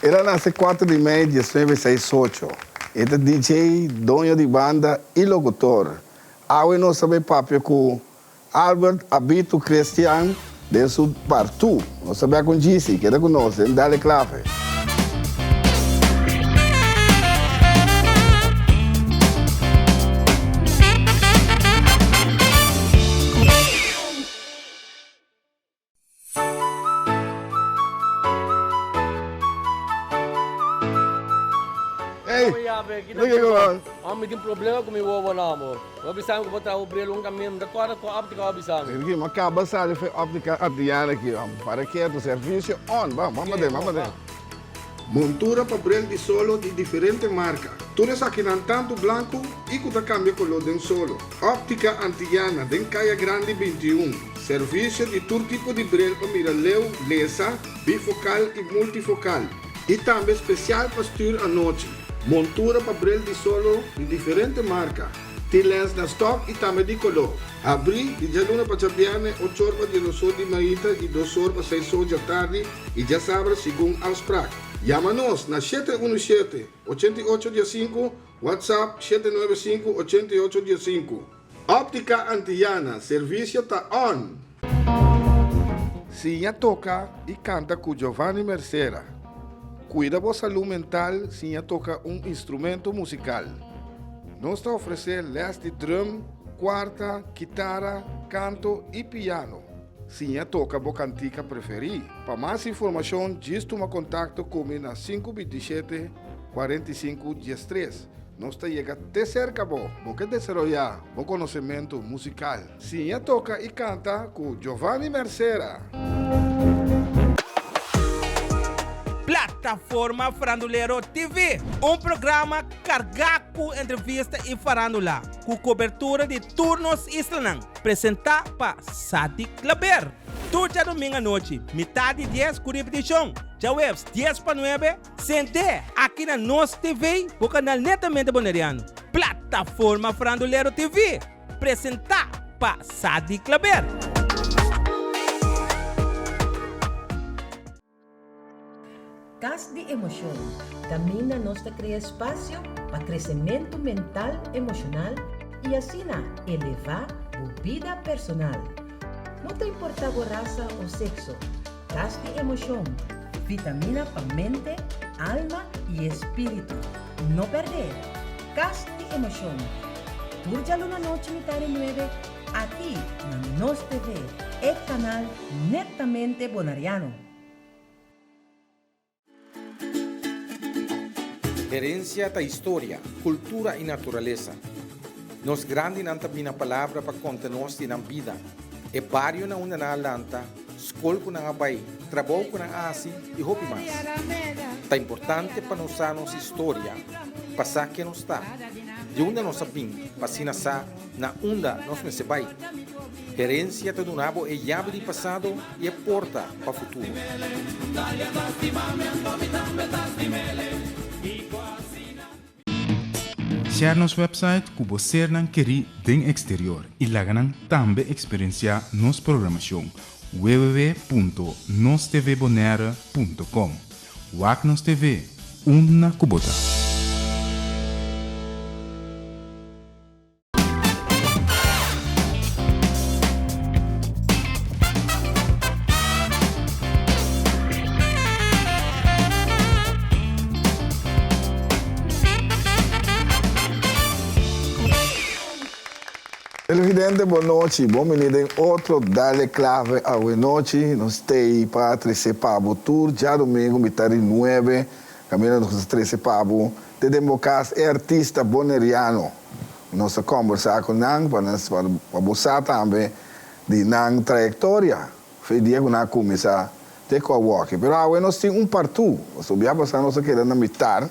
El a nase kuater di mei diesnuebe seis ocho. E ta DJ, doño di banda i lokutor. Awe nos ta bay papia ku Albert Abito Christian den su partu. Nos ta bek un djisi, keda ku nos den Dale Clave. Hey, Mi tin problema ku mi wowonan, amor. Bo a bisa mi ku bo traha bo bril un kaminda, mi ta kòrda kua óptika bo a bisa mi. Ricky, mi a kaba sali for e óptika Adriana aki. Para ketu, servisio on. Ban, ban paden, ban paden. Montura pa bril di solo di diferente marka. Tur esakinan tantu blanku i ku ta kambia koló den solo. Óptika Antillana den Kaya Grandi 21. Servisio di tur tipo di bril pa mira leu, lesa, bifokal i multifokal. I tambe spesial pa stür anochi. Montura pa bril di solo di diferente marka. Tin lens na stòk i tambe di koló. Habrí di djaluna pa djabièrnè ochor pa diesdosor di mainta i dosor pa seisor djatardi i djasabra segun afsprak. Yama nos na 717 88 15, WhatsApp 795 88 15. Óptica Antillana, servisio ta on! Siña toka i kanta ku Giovanni Mercera. Kuida bo salú mental siña toka un instrumento musikal. Nos ta ofresé lès di drum, kuarta, kitara, kanto i piano. Siña toka bo kantika preferí. Pa mas informashon djis tuma kontakto ku mi na sinku bintisshete, 45, diestres. Nos ta yega te serka bo. Bo ke desaroyá bo konosementu musikal? Siña toka i kanta ku Giovanni Mercera! Plataforma Farandulero TV, un programa kargá ku entrevista i farándula, ku kobertura di tur nos islanan, presentá pa Sadi Klaber. Tur djadumingu anochi, mitá di dies ku ripitishon, djaweps dies pa nuebe, Sent'é aki na Nos TV, bo kanal netamente boneriano. Plataforma Farandulero TV, presentá pa Sadi Klaber. Kas di Emoshon, kaminda nos ta krea espasio pa kresementu mental emoshonal i asina elevá bo bida personal. No ta importá bo rasa o sekso, Kas di emoshon, vitamina pa mente, alma i espíritu. No pèrdè! Kas di emoshon, tur djaluna nochi mitá di nuebe aki na Nos TV, e kanal netamente bonariano. Herencia ta historia, cultura y naturalesa. Nos grandinan ta bina palabra pa conta nos di nan bida, e bario na unda nan a lanta, scol cu nan a bay, trabou cu nan a haci y hopi mas. Ta importante pa nos sa nos historia, pa sa ken nos ta, di unda nos a bin, pa asina sa na unda nos mester bai. Herencia ta duna bo e yabi di pasado y e porta pa futuro. Share nos website ku bo sernan kerí den eksterior i laga nan tambe eksperensiá nos programashon www.nostvbonaire.com. Wak nos TV unda ku bo ta. Televidente bon nochi, bon bini den otro Dale Clave awenochi, nos tei pa trece pa bo tur djadomingo mitad di nuebe, caminda nos ta trece pa bo te den bo cas e artista boneriano. Nos ta kòmbersá ku nan pa nan pa bo sa tambe di nan trayektoria fe dia ku nan a kuminsá te ku awoki. Pero awe nos tin un partú, pasobra bia pasá nos a keda na mitar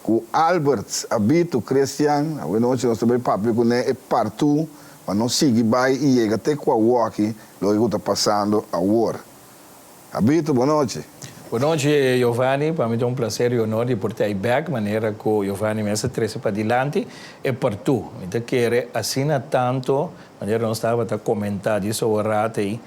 ku Albert Abito Christian, awe nochi nos ta bai papia kuné e partú pa nos sigui bai i yega te ku awoki loke ku ta pasando awor. Abito, bon nochi. Bon nochi, Giovanni. Pa mi ta un placer y honor di por ta ei bek, manera cu Giovanni mes a trece padilanti e partu. Mi ta kere asina tanto, manera nos tabata comenta di so rato ei,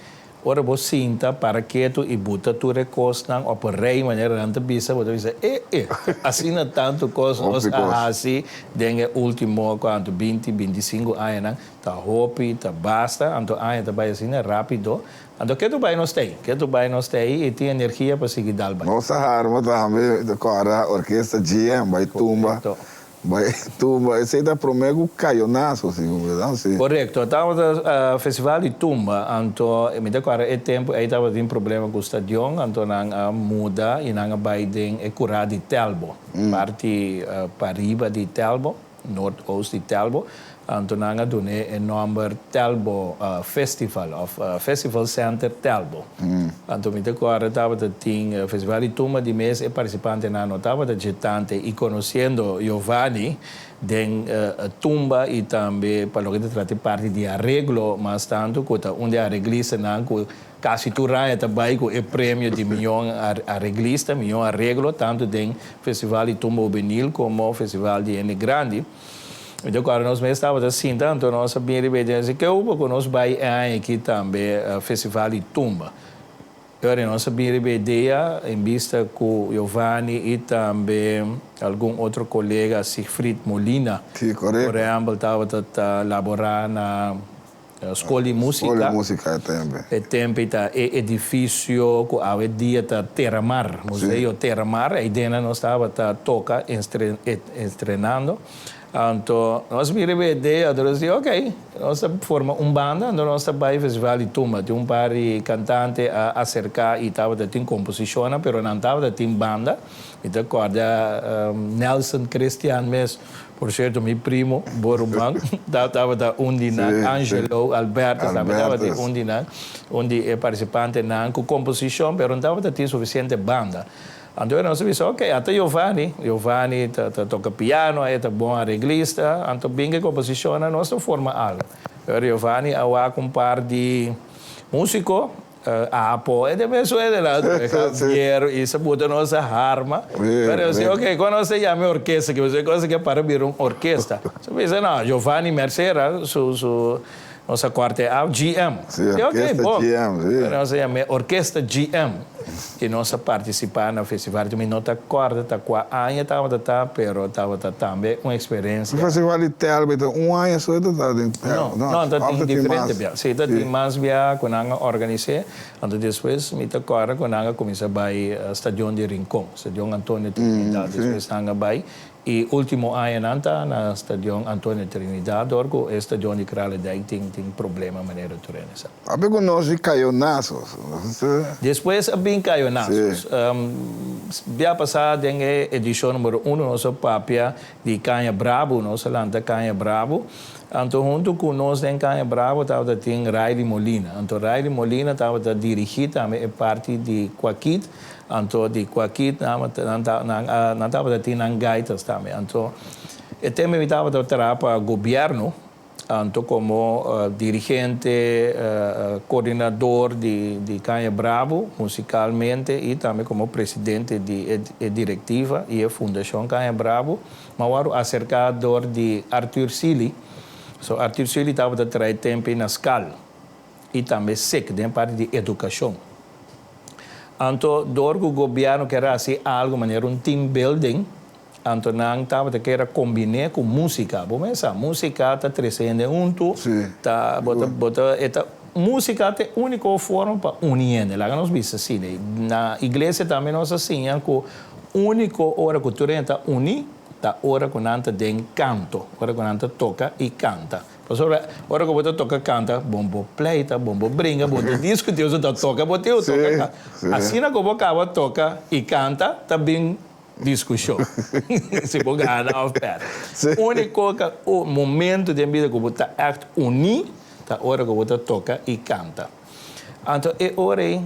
Ora bo sinta para ketu i buta tur e kosnan op een rij manera nan ta bisa, bo ta bisa, e e, asina tantu kos nos Hopi a kos. hasi den e ultimo kuantu, binti, bintisinku añanan, ta hopi, ta basta, anto aña ta bai asina rapido. Anto ketu bai nos ta ei, ketu bai nos ta ei i tin energia pa sigui dal bai. Nos a harma tambe, ta kòrda orkesta GM bai tumba. Korekto. Bai tumba, esei ta promé ku Cayonazo, si ku berdad? Si. Korekto, tabata festival di tumba, anto mi ta kòrda e tempu ei tabatin problema ku stadion, anto nan a muda i nan a bai den e kurá di Telbo, parti pariba di Telbo, noord-oost di Telbo, anto nan a dun'é e nòmber Telbo Festival òf Festival Center Telbo. Anto mi ta kòrda tabata tin festival di tumba di mes e partisipantenan no tabata dje tante i konosiendo Giovanni den tumba i tambe pa loke ta trata e parti di areglo mas tantu ku ta un di e areglistanan ku kasi tur aña ta bai ku e premio di mion areglista, mion areglo tantu den festival di tumba hubenil komo festival di hende grandi. Mi ta kòrda nos mes tabata sinta anto nos a bin riba e dje ke uba ku nos bai e aña aki tambe festival di tumba. E ora nos a bin riba e idea en bista ku Giovanni i tambe algun otro kolega Siegfried Molina Sí, korekto. por ehèmpel tabata ta laborá na Skol di Músika. Skol di Músika e tempe. E tempe ta e edifisio ku awe dia ta Terramar, Museo Terramar. Ei dena nos tabata toka estrenando. Anto nos mira e idea, anto nos di ok, nos ta forma un banda, anto nos ta bai Festival di Tumba. Tin un par di kantante a aserká i tabata tin komposishonnan, pero nan tabata tin banda. Mi ta kòrda Nelson Christian mes. Por cierto mi primo, bo ruman, tabata un di nan, Angelo Albertus tambe tabata un di nan, un di e participantenan cu composicion, pero no tabata tin suficiente banda. Anto nos a bisa, ok, ata Giovanni, Giovanni ta toca piano, e ta bon areglista, anto bin cu e composicionnan, nos ta forma algo. Pero Giovanni a wak un par di musico. Apo, e ta pensa e la Javier i sa buta nos a harma. Pero yo si, ok, kon nos ta yama e orkesta aki? Pasobra e kos aki a para bira un orkesta. So bisa, no, Giovanni Mercera su su nos a kòrta e af GM. Si, orkesta GM, si. Pero nos a yama e orkesta GM. I nos a partisipá na festival. Mi no ta kòrda ta kua aña tabata ta, pero tabata tambe un eksperensia. Festival di Telbo ta un aña so e ta ta den No, no, ta tin diferente bia. Si, ta tin mas bia ku nan a organis'é. Anto despues mi ta kòrda ku nan a kuminsá bai Stadion di Rincon, Stadion Antonio Trinidad. Despues nan a bai i último añanan ta na Stadion Antonio Trinidad dor ku e stadion di Kralendijk tin tin problema manera tur hende sa. Papia ku nos di Cayonazos. Despues a bin Cayonazos. Bia pasá den e edishon numero uno nos a papia di Caña Brabo, nos a lanta Caña Brabo. Anto huntu ku nos den Caña Brabo tabata tin Riley Molina. Anto Riley Molina tabata dirigí tambe e parti di Kwakit. Anto di Kwakit nan nan tabata tin nan gaitas tambe. Anto e tempo mi tabata traha pa gobièrnu. Anto komo dirigente, koordinador di Caña Bravo musikalmente i tambe komo presidente di e direktiva i e fundashon Caña Bravo, mi a wòrdu aserká dor di Arthur Sealy. So Arthur Sealy tabata trae tempu na skal i tambe sek den parti di edukashon. Anto dor ku gobièrnu ker hasi algu manera un team building, Anto nan tabata kier a kombiné ku músika. Bo mes sa, músika ta trese hende huntu, ta bo ta bo ta e ta músika ta e úniko forma pa uni hende. Laga nos bisa asina. Na iglesia tambe nos a siña ku úniko ora ku tur hende ta uní ta ora ku nan ta den kanto, ora ku nan ta toka i kanta. Pasobra ora ku bo ta toka kanta, bon bo pleita, bon bo bringa, bon ta diskutí, bo ta toka bo tin ku toka kanta. Asina ku bo kaba toka i kanta ta bin Diskushon. Si bo gana òf pèrdè. Úniko momento den bida ku bo ta ègt uní ta ora ku bo ta toka i kanta. Anto e ora ei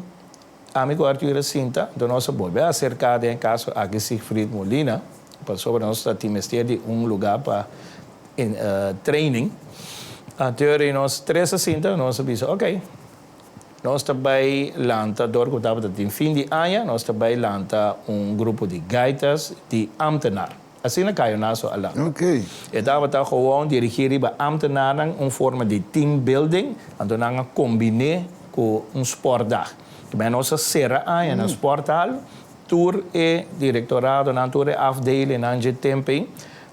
ami ku Arthur a sinta, anto nos a bolbe a aserká den e kaso aki Siegfried Molina, pasobra nos ta tin mester di un lugá pa training. Anto e ora ei nos tres a sinta, nos a bisa, oké. Nos ta bai lanta dor ku tabata tin fin di aña, nos ta bai lanta un grupo di gaitas di ámtenar. Asina Cayonazo a lanta. E tabata gewoon dirigí riba ámtenarnan, un forma di team building, anto nan a kombiné. ku un sportdag. Kiba nos a sera aña na sporthal, tur e direktoradonan, tur e afdelingnan dje tempu ei.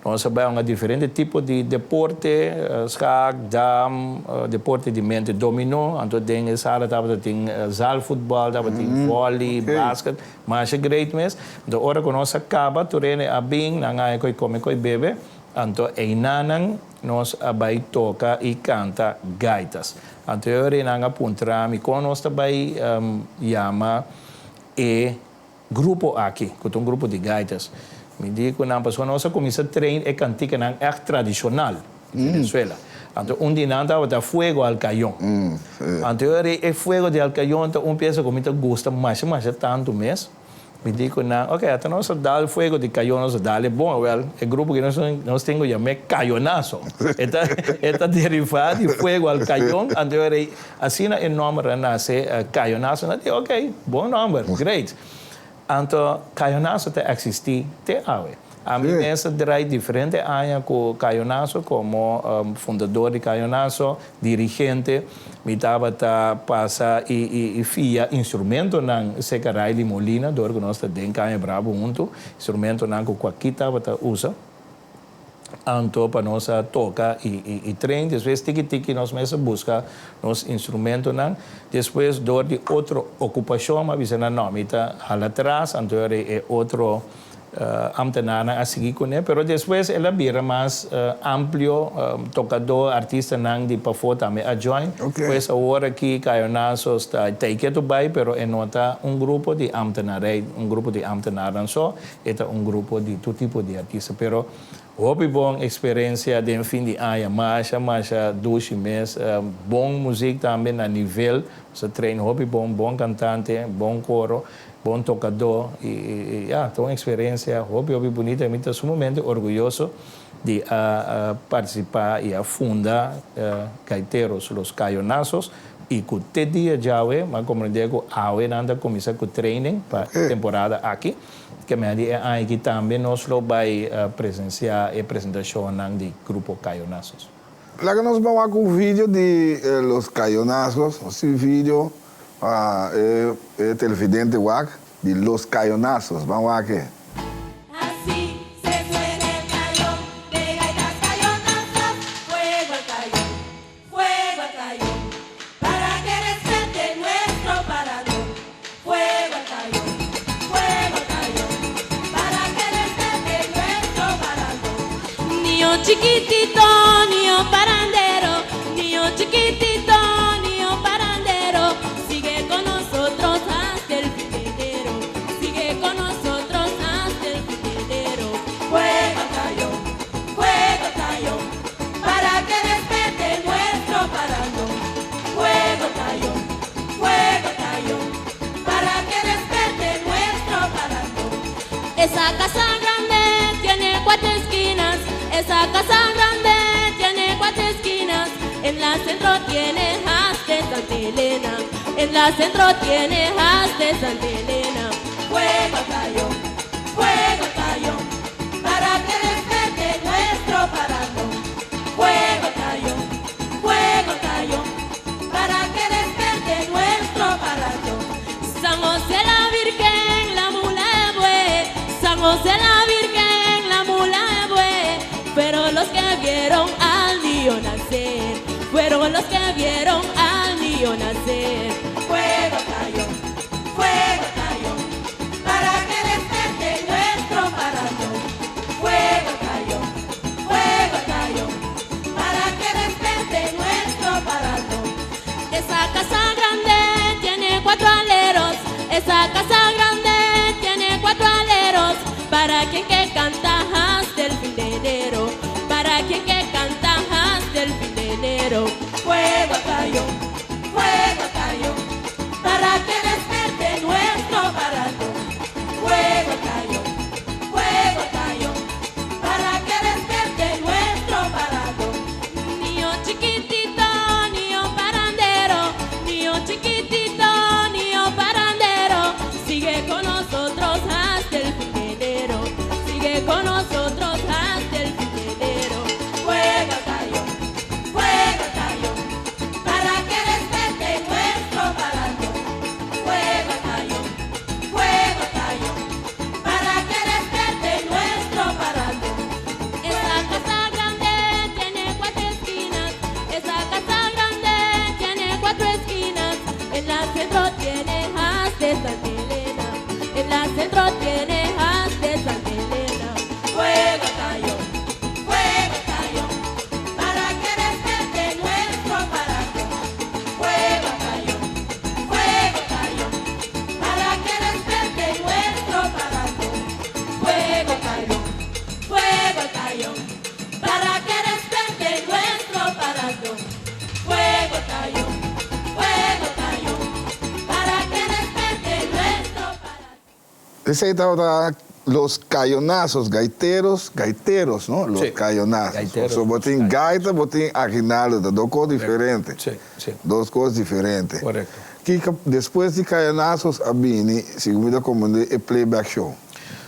Nos a bai hunga diferente tipo di deporte, schaak, dam, deporte di mente, dominó. Anto den e sala tabata tin zaalvoetbal, tabata tin volley, basket. Masha great mes. Anto ora ku nos a kaba, tur hende a bin, nan a haña koi kome, koi bebe. Anto einanan nos a bai toka i kanta gaitas. Anto e ora ei nan a puntra mi kon nos ta bai yama e grupo aki, ku ta un grupo di gaitas. Mi di ku nan pasobra nos a kuminsá train e kantikanan ègt tradishonal di Venezuela. Anto un di nan tabata Fuego al Cayon. Anto e ora ei e Fuego di al Cayon ta un piesa ku mi ta gusta masha masha tantu mes. Mi di ku nan, ok, ata nos a dal fuego di kayon, nos a dal e bon. Wèl, e grupo ku nos nos tin ku yam'é Kayonazo. E ta e ta derivá di fuego al kayon, anto e ora ei asina e nòmber a nase, Kayonazo. Nan di, ok, bon nòmber, great. Anto Kayonazo ta eksistí te awe. Ami mes a drai diferente aña ku Kayonazo komo fundador di Kayonazo, dirigente. Mi tabata pasa i i fia instrumentonan serka Riley Molina dor ku nos ta den Caña Bravo huntu, instrumentonan ku Kwakí tabata usa. Anto pa nos a toka i i train. Despues tiki tiki nos mes a buska nos instrumentonan. Despues dor di otro okupashon mi a bisa nan no mi ta hala tras anto e otro Ambtenarnan a sigui kuné, pero despues el a bira mas amplio, tokadó, artistanan di pafó tambe a join. Pues awor aki Cayonazos ta take to bai, pero e no ta un grupo di ambtenarij, un grupo di ambtenarnan so, e ta un grupo di tur tipo di artista. Pero hopi bon eksperensia den fin di aña, masha masha dushi mes, bon muzik tambe na nivel, nos a train hopi bon, bon kantante, bon koro. Bon tokadó i ya, ta un eksperensia hopi hopi bunita i mi ta sumamente orguyoso di a partisipá i a funda Gaiteros Los Cayonazos i ku te dia djawe mi a komprendé ku awe nan ta kuminsá ku training pa e temporada aki ke mea di e aña aki tambe nos lo bai presensiá e presentashonnan di Grupo Cayonazos. Laga nos ban wak un video di Los Cayonazos, nos tin video Pa e televidente wak di Los Cayonazos. Ban wak e. Así se suena el cayon de gaitas cayonazos, fuego al cayon, fuego al cayon, para que despierte nuestro parador, fuego al cayon, fuego al cayon, para que despierte nuestro parador. Niño chiquitito, niño parandero, niño chiquitito, niño parandero, sigue con nosotros hasta el fin de enero, sigue con nosotros hasta el fin de enero. Fuego al cayon, fuego al cayon, para que despierte nuestro parandón. Fuego al cayon, fuego al cayon, para que despierte nuestro parandón. Esa casa grande tiene cuatro esquinas, esa casa grande tiene cuatro esquinas, en la centro tiene hasta Santa Elena, en la centro tiene hasta Santa Elena. Fuego al cayon, fuego al cayon, para que despierte nuestro parandón. Fuego al cayon, fuego al cayon, para que despierte nuestro parandón. San José la Virgen, la mula de buey, San José la Virgen, la mula de buey, fueron los que vieron al niño nacer, fueron los que vieron al niño nacer. Fuego al cayon, fuego al cayon, para que despierte nuestro parandón. Fuego al cayon, fuego al cayon, para que despierte nuestro parandón. Esa casa grande tiene cuatro aleros, esa casa grande tiene cuatro aleros, para quien que canta hasta el fin de enero, para quien que canta hasta el fin de enero. Fuego al cayon, fuego al cayon, para que despierte nuestro parandón. Fuego al cayon, fuego al cayon, para que despierte nuestro parandón. Niño chiquitito, niño parandero, niño chiquitito, niño parandero, sigue con nosotros hasta el fin de enero. Esei tabata Los Cayonazos, gaiteros, gaiteros, no? Los Sí, Cayonazos. gaiteros, So bo los tin Cayonazos. gaita, bo tin aguinaldo, ta dos kos diferente. Sí, sí. Dos kos diferente. Korekto. Kiko despues di Cayonazos a bini, segun mi ta komprendé, e playback show?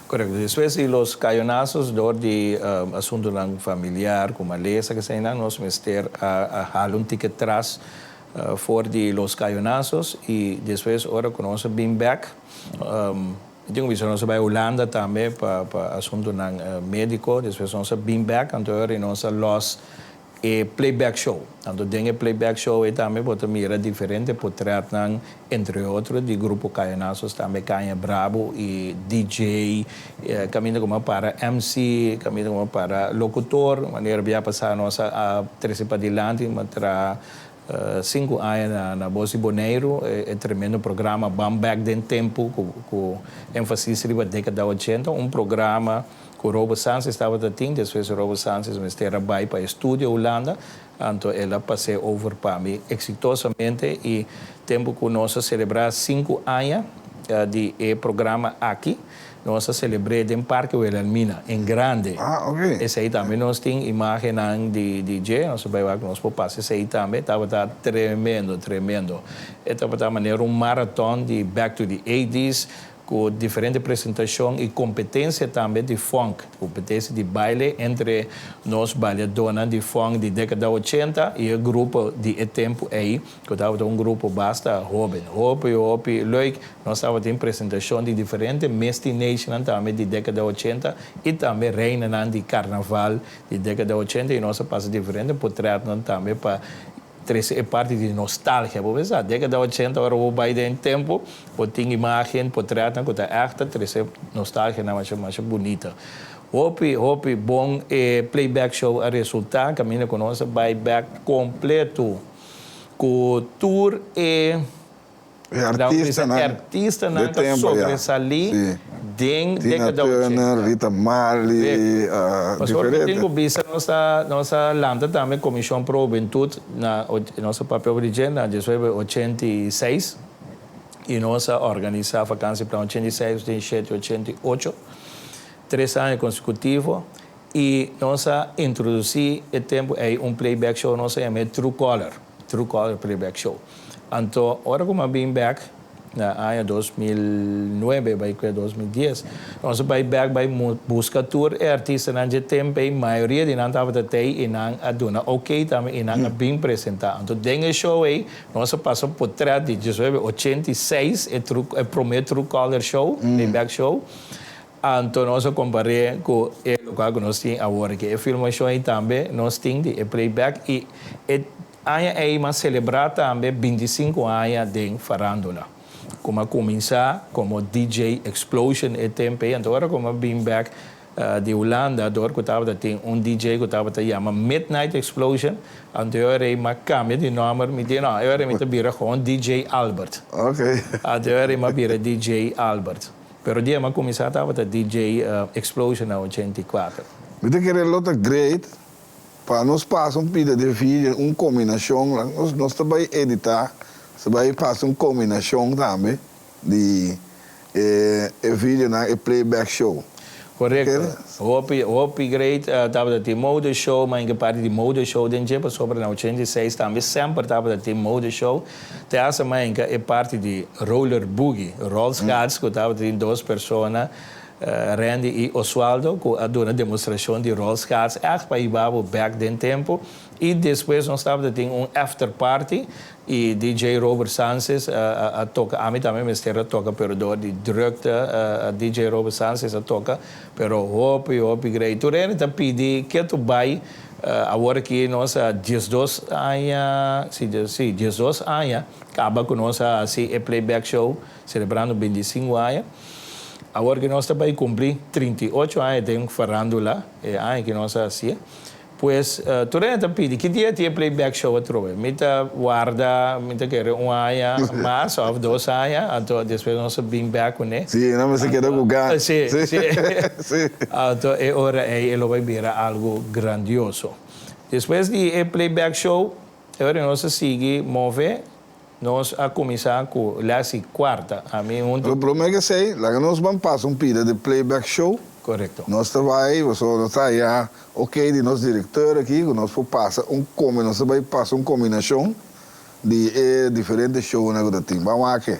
Korekto. Despues di Los Cayonazos, dor di asuntunan familiar ku malesa keseinan, nos mester a hala un tiki tras For di Los Cayonazos y despues ora cu nos a bin bek, mi tin cu bisa nos a bay Hulanda tambe pa pa asuntonan medico, despues nos a bin bek anto ora y nos a los e playback show. Anto den e playback show ey tambe bo ta mira diferente potretnan entre otro di Grupo Cayonazos tambe Caña Brabo y DJ caminda como a para MC, caminda como a para locutor, manera bia pasa nos a trece padilanti, a traha Sinku aña na na Bos di Boneiru, e tremendo programa Ban Bek den Tempu ku ku énfasis riba dékada ochenta, un programa ku Robert Sances tabata tin, despues Robert Sances mester a bai pa estudia Hulanda, anto el a pas'é over pa mi eksitosamente i tempu ku nos a selebrá sinku aña di e programa aki, Nos a selebr'é den Parke Wilhelmina, en grande. Ah, ok. Esei tambe nos tin imágennan di di dje, nos a bai wak, nos por pasa esei tambe. Tabata tremendo, tremendo. E tabata manera un maraton di Back to the Eighties, ku diferente presentashon i kompetensia tambe di funk, kompetensia di baile entre nos bailadónan di funk di dékada ochenta i e grupo di e tempu ei, ku tabata un grupo basta hóben. Hopi, hopi leuk. Nos tabatin presentashon di diferente Miss Teenagenan tambe di dékada ochenta i tambe reinanan di karnaval di dékada ochenta i nos a pasa diferente potrètnan tambe pa trese e parti di nostalgia. Bo pensa, dékada ochenta ora bo bai den tempu bo tin imágen, potrètnan ku ta ègt ta trese nostalgianan masha masha bunita. Hopi hopi bon e playback show a resultá kaminda ku nos a bai bèk kompletu ku tur e. E artistanan artistanan de ta tempo ya. sobresalí Sí. den Tina dékada Turner, ochenta. Rita Marley, Pasobra mi tin diferente. ku bisa nos a nos a lanta tambe Komishon Pro Hubentut na nos a papia over di dje na diesnuebe ochenta i seis i nos a organisá Vakansieplan 86, 87, 88, tres aña konsekutivo i nos a introdusí e tempu ei un playback show nos a yam'é True Color. True Color Playback Show. Anto ora ku mi a bin bek na aña 2009 bai kue 2010, nos a bai bek bai buska tur e artistanan dje temp ei, mayoria di nan tabata tei i nan a duna ok tambe i nan a bin presenta. Anto den e show ei nos a pasa potret di diesnuebe ochenta i seis, e true e prome True Color Show, Playback Show. Anto nos a kompar'é ku e lokual ku nos tin awor aki. E filmashon ei tambe nos tin di e playback i e aña ei mas selebrá tambe bintisinku aña den farándula. Ku a kuminsá komo DJ Explosion e tempu ei. Anto ora ku mi a bin bèk di Hulanda dor ku tabata tin un DJ ku tabata yama Midnight Explosion, anto e ora ei mi a kambia di nòmber, mi di no, e ora ei mi ta bira gewoon DJ Albert. Anto e ora ei mi a bira DJ Albert. Pero dia mi a kuminsá tabata DJ Explosion na 84. Mi ta kere lo ta great pa nos pasa un pida di video, un kombinashon, nos nos ta bai editá, nos ta bai pasa un kombinashon tambe di e e videonan, e playback show. Korekto. Hopi, hopi great. Tabata tin mode show, ma inke parti di mode show den dje, pasobra na 86 tambe semper tabata tin mode show. Te hasta mainka e parti di roller boogie, rolschaats, ku tabatin dos persona, Randy i Oswaldo, ku a duna demostrashon di rolschaats ègt pa hiba bo bèk den tempu. I despues nos tabata tin un after party i DJ Robert Sances a toka. Ami tambe mester a toka pero dor di drukte DJ Robert Sances a toka. Pero hopi hopi grei. Tur hende ta pidi ketu bai Awor aki nos a 12 aña, si, si, 12 aña kaba ku nos a hasi e playback show selebrando 25 aña. Awor ki nos ta bai kumpli 38 aña den farandula, e aña ki nos a hasié. Pues tur hende ta pidi ki dia tin e playback show atrobe. Mi ta warda, mi ta kere un aña mas òf dos aña, anto despues nos a bin bèk kuné. Sí, nan mester keda ku gana. Sí, sí. Anto e ora ei e lo bai bira algu grandioso. Despues di e playback show, e ora nos a sigui move. Nos a kuminsá ku lès i kuarta. Ami huntu. Lo promé ke esei, laga nos ban pasa un pida di playback show. Korekto. Nos ta bai, pasobra nos ta haña oké di nos direkteur aki ku nos por pasa un kombi, nos ta bai pasa un kombinashon di e diferente shownan ku ta tin. Ban wak e.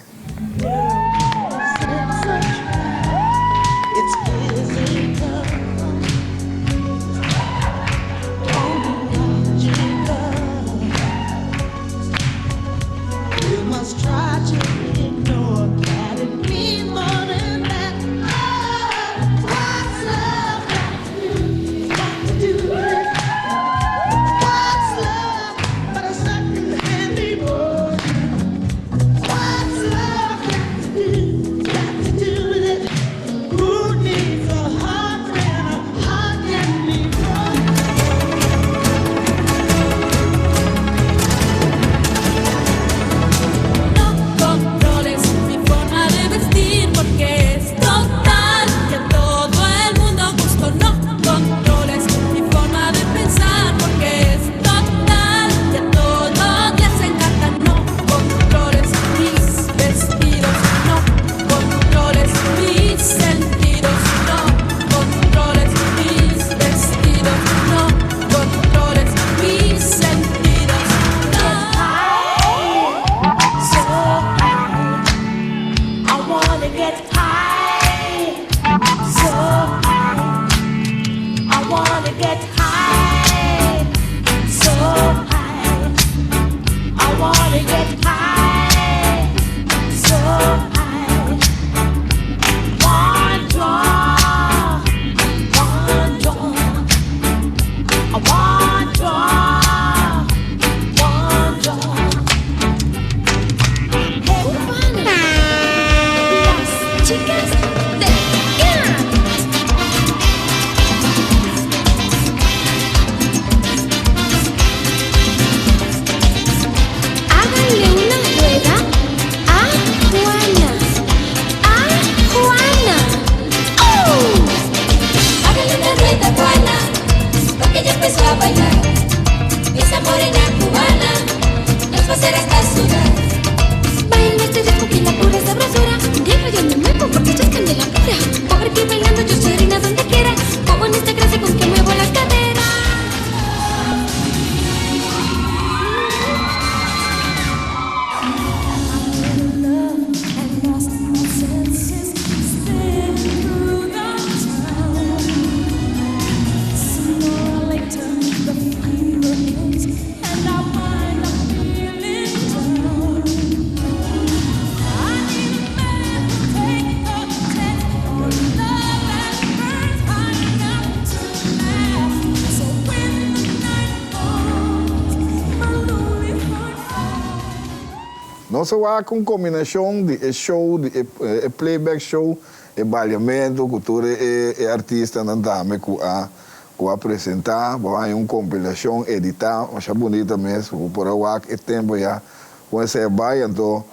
Nos a wak un kombinashon di e show, di e playback show, e baliamentu ku tur e artistanan tambe ku a ku a presentá. Bo haña un kompilashon editá masha bunita mes ku bo por a wak e tempu ya kon esei a bai. Anto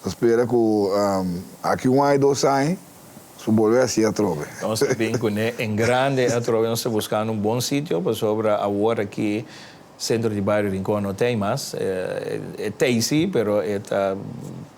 ta spera ku aki un aña dos aña su bolbe hasi atrobe. Nos ta bin kuné en grande atrobe. Nos ta buskando un bon sitio pasobra awor aki Centro di Bario Rincon no t'ei mas. E t'ei si, pero e ta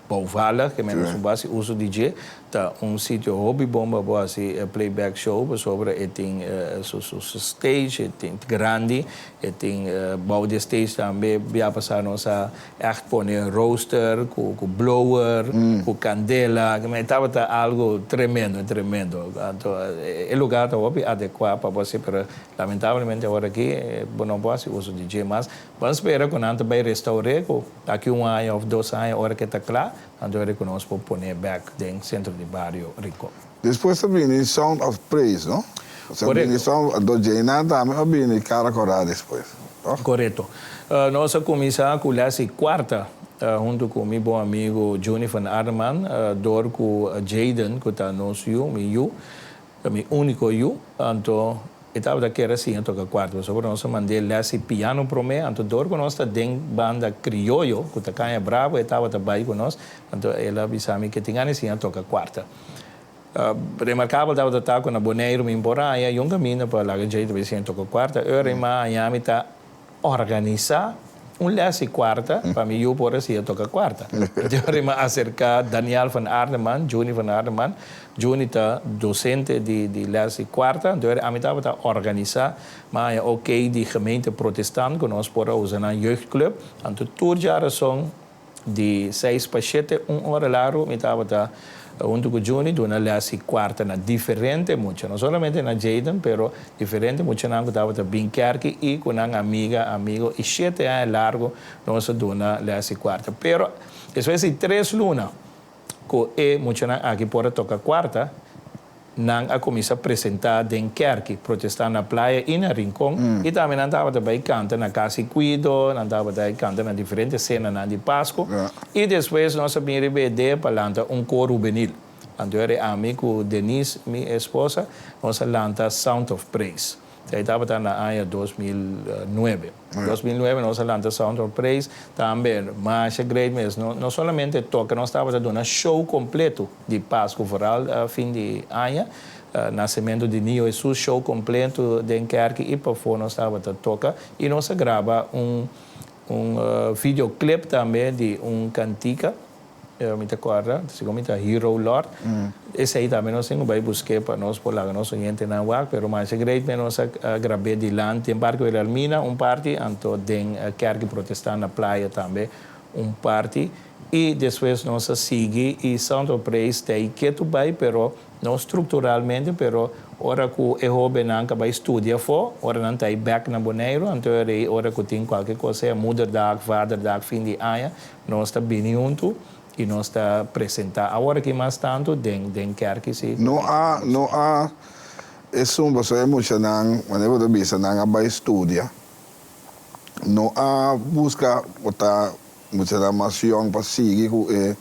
bouwvallig, ke men su base uso di dje. Ta un sitio hopi bon pa bo hasi playback show pasobra e tin su stage, e tin grandi, e tin bou di e stage tambe bia pasá nos a ègt pone rooster ku blower, ku kandela, ke men e tabata algu tremendo, tremendo. Anto e lugar ta hopi adekuá pa bo hasi, pero Lamentablemente awor aki bo no por haci uso di dje mas. Bo a spera cu nan ta bay restaur'e cu aki un aña of dos aña ora cu e ta cla, anto e cu nos por pone bek den Centro di Bario Rincon. Despues ta bini Sound of Praise, no? Osea bini Corecto. Sound, anto djeinan tambe a bini Cara Cora despues, toch? Corecto. Nos a cuminsa cu les di cuarta hunto cu mi bon amigo Juni van Arneman door cu Jayden cu ta nos yu, mi yu, Ta mi úniko yu, anto e tabata kier a siña toka kuarto. Pasobra nos a mand'é lès di piano promé, anto dor ku nos ta den banda krioyo, ku ta Caña Bravo, e tabata bai ku nos, anto el a bisa mi ke tin gana di siña toka kuarta. Remarkabel tabata ta ku na Boneiru mi por a haña yun kaminda pa laga djei ta bai siña toka kuarta. Ora i ma haña mi ta organisá. Un les di kuarta, pa mi yu por a siña toka kuarta. Anto ora mi a aserká Daniel van Arneman, Juni van Arneman, Juni ta dosente di di les di kuarta, anto ora ami tabata organisá, mi a haña oké di gemeente protestant ku nos por a usa nan jeugdclub, anto tur djarason Di seis pa shete, un ora largu, mi tabata huntu ku Juni duna lès i kuarta na diferente mucha, no solamente na Jayden, pero diferente muchanan ku tabata bin kèrki i ku nan amiga, amigo, i shete aña largu nos a duna lès i kuarta. Pero despues di tres luna ku e muchanan aki por a toka kuarta, Nan a kuminsá presentá den kèrki, protestá na playa i na Rincon, i tambe nan tabata bai kanta na Kas di Kuido, nan tabata bai kanta na diferente senanan di Pasku. I despues nos a bin riba e idea pa lanta un kor hubenil. Anto era ami ku Denise, mi esposa, nos a lanta Sound of Praise. Esei tabata na aña 2009. 2009 nos a lanta Sound of Praise, tambe masha great mes. No, no solamente toka, nos tabata duna show completo di Pascu, vooral fin di aña, nasementu di Niño Jesus, show completo den kerki i pafó nos tabata toka. I nos a graba un un videoclip tambe di un cantica. Mi ta kòrda, segun mi ta Hero Lord. Esei tambe nos tin ku bai busk'é pa nos por laga nos oyentenan wak, pero masha great men nos a grab'é dilanti den Parke Wilhelmina un parti, anto den Kerki Protestant na Playa tambe un parti. I despues nos a sigui i Sound of Praise ta ei ketu bai, pero no strukturalmente, pero ora ku e hóbennan ka bai studia afó, ora nan ta ei bèk na Boneiru, anto e rei ora ku tin kualke kos, sea Moederdag, Vaderdag, fin di aña, Nos ta bini huntu i nos ta presentá awor aki mas tantu den den kerki si. No a no a esun pasobra e muchanan manera bo ta bisa nan a bai studia no a buska bo ta muchanan mas yong pa sigui ku e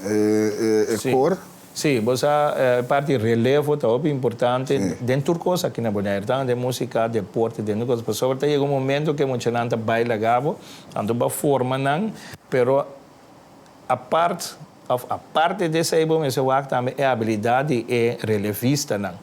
e e kor. Sí, bo sa e parti relevo ta hopi importante den tur kos aki na Bonaire, tantu den músika, deporte, den tur kos. Pasobra ta yega un momento ku e muchanan ta bai laga bo, anto bo a forma nan, pero apart òf aparte di esei bo mester wak tambe e abilidat di e relevistanan.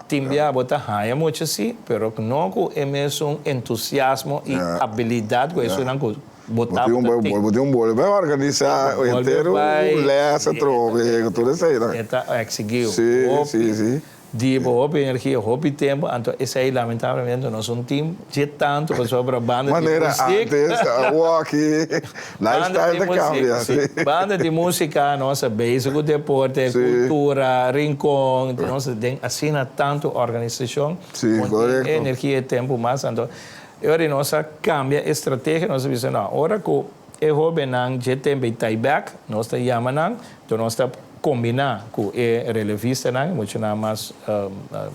Tin bia bo ta haña mucha sí, pero no ku e mesun entusiasmo i abilidat ku esunnan ku Bo tin bo tin un bolbe organisa henter un les atrobe ku tur eseinan. E ta eksigí hopi di bo, hopi energia, hopi tempu, anto esei lamentablemente nos un tim dje tantu pasobra banda di Manera musik. antes, awoki, lifestyle ta kambia. Banda di musika nos a bezig ku deporte, kultura, rincon, nos ta den asina tantu organisashon, un tin e energia e tempu mas, anto E ora nos a cambia e strategia, nos a bisa no, ora cu e hobennan dje tempo ei ta bek, nos ta yama nan, enton nos ta combina cu e relevistanan, e muchanan mas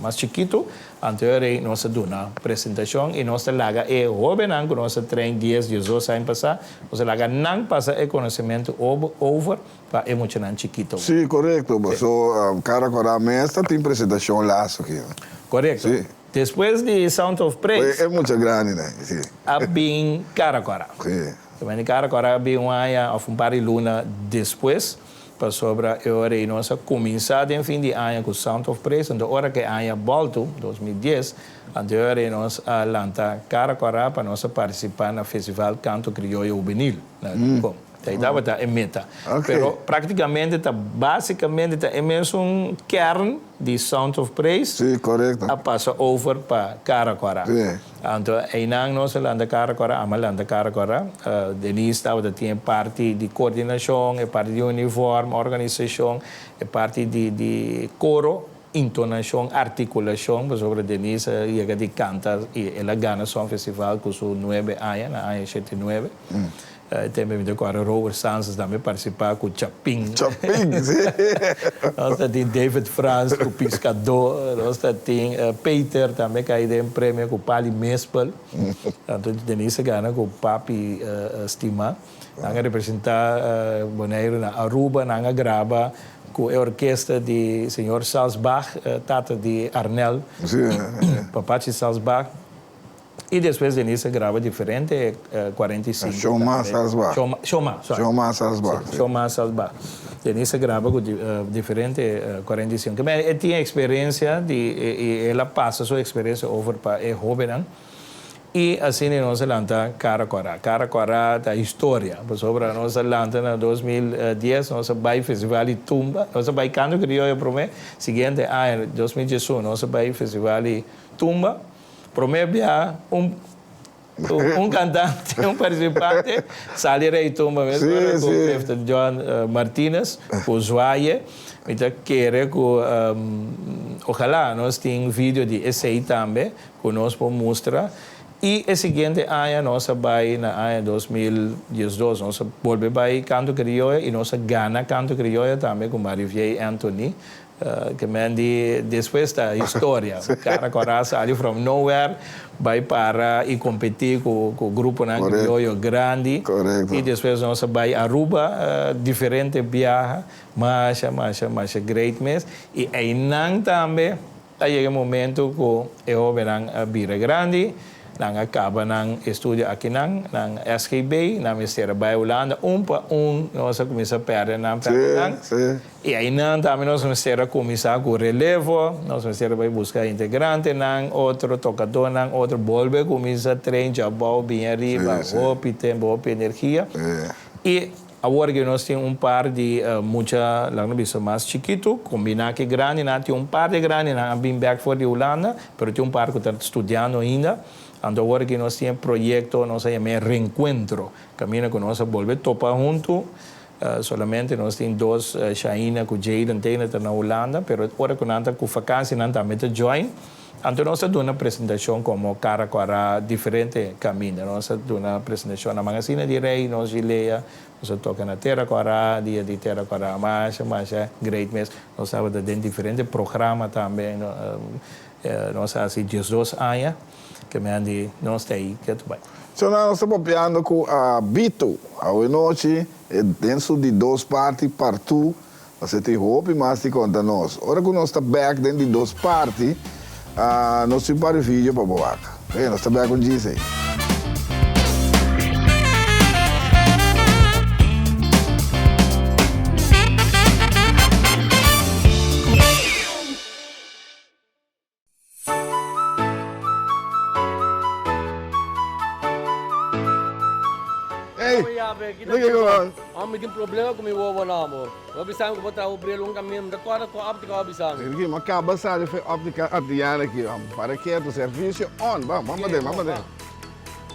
mas chikito, anto e ora ei nos ta duna presentacion y nos ta laga e hobennan cu nos a train dies, diesdos aña pasa, nos ta laga nan pasa e conocemento over pa e muchanan chikito. Sí, corecto, paso cada cora mes ta tin presentacion lazo aki. Corecto. Sí. Despues di Sound of Praise. E mucha grandi nan, si. A bin Cara Cora. Si. Tambe Cara Cora a bin un aña of un par di luna despues, pasobra e ora ei nos a cuminsa den fin di aña cu Sound of Praise, anto ora cu e aña bolto, 2010, anto e ora ei nos a lanta Cara Cora pa nos a participa na Festival Canto Crioyo Hubenil na Rincon. Esei tabata e meta. Pero práktikamente ta básikamente ta e mesun kern di Sound of Praise Sí, korekto. a pasa over pa Kara Kòrá. Sí. Anto einan nos a lanta Kara Kòrá, ami a lanta Kara Kòrá. Denise tabata tin e parti di koordinashon, e parti di uniform, organisashon, e parti di di koro, intonashon, artikulashon, pasobra Denise a yega di kanta i el a gana Songfestival ku su nuebe aña, na aña shete i nuebe. E tempo mi ta kòrda Robert Sances tambe partisipá ku Chapin. Chapin, si. Nos ta tin David Frans ku Piskadó. Nos ta tin Peter tambe kai den premio ku Pali Mespel. Anto Denise a gana ku Papi Stimá. Nan a representá Boneiru na Aruba. Nan a graba ku e orkesta di señor Salsbach, tata di Arnel. Papachi Salsbach. I despues Denise a graba diferente 45 Shoma Salsbach. Shoma, Shoma, sorry. Shoma Salsbach, si. Shoma Salsbach. Denise a graba ku diferente 45. Ke men e tin eksperensia di i el a pasa su eksperensia over pa e hóbennan. I asina nos a lanta Kara Kòrá. Kara Kòrá ta historia, pasobra nos a lanta na 2010, nos a bai Festival di Tumba, nos a bai Kanto Krioyo promé, siguiente aña, 2011, nos a bai Festival di Tumba, promé bia un un kantante, un partisipante sali Rei Tumba mes ora ku Clifton John Martinez ku Zwaye. Mi ta kere ku ojalá nos tin video di esei tambe ku nos por mustra i e siguiente aña nos a bai na aña 2012 nos a bolbe bai Kanto Krioyo i nos a gana Kanto Krioyo tambe ku Mariviey Anthony ke men di despues ta historia Kara Kora sali from nowhere bai para i kompetí ku gruponan krioyo grandi i despues nos a bai Aruba diferente biaha masha masha masha great mes i einan tambe A yega e momento ku e hóbennan a bira grandi, nan a kaba nan estudio akinan, nan SGB, nan mester a bai Hulanda, un pa un nos a kuminsá pèrdè nan, pèrdè nan. I einan tambe nos mester a kuminsá ku relevo, nos mester a bai buska integrantenan, otro tokadónan, otro, bolbe kuminsá train djabou, bini ariba, hopi tempu, hopi energia. I Awor ke nos tin un par di mucha, laga nos bisa, mas chikitu, kombiná ku e grandinan. Tin un par di e grandinan a bin bèk for di Hulanda, pero tin un par ku ta studiando ainda. Anto awor ke nos tin e proyekto, nos a yam'é Reenkuentro, kaminda ku nos a bolbe topa huntu. Solamente nos tin dos, Shaina ku Jayden Taylor ta na Hulanda, pero ora ku nan ta ku fakansi nan tambe ta join. Anto nos a duna presentashon komo kara ku ara diferente kaminda. Nos a duna presentashon na Mangasina di Rei, nos Gilea, nos a toka na Tera ku Ara, dia di Tera ku Ara masha masha great mes. Nos tabata den diferente programa tambe. Nos a hasi 12 aña ke mi a di nos ta ei ke ta bai. So nan nos ta papiando ku Bito awe nochi den su di dos parti partu. Pasobra tin hopi mas di konta nos. Ora ku nos ta bèk den di dos parti, nos tin un par di video pa bo wak. Oke, nos ta bèk un djis ei. Ey, look at go. Amo mi tin problema ku mi wowo nan amor. Bo bisa mi ku bo traha bo bril un kaminda, mi ta kòrda ku òptika bo bisa mi. Ricky, mi a kaba sali for e òptika Adriana aki. Para ketu, servisio on. Ban, ban paden, ban paden.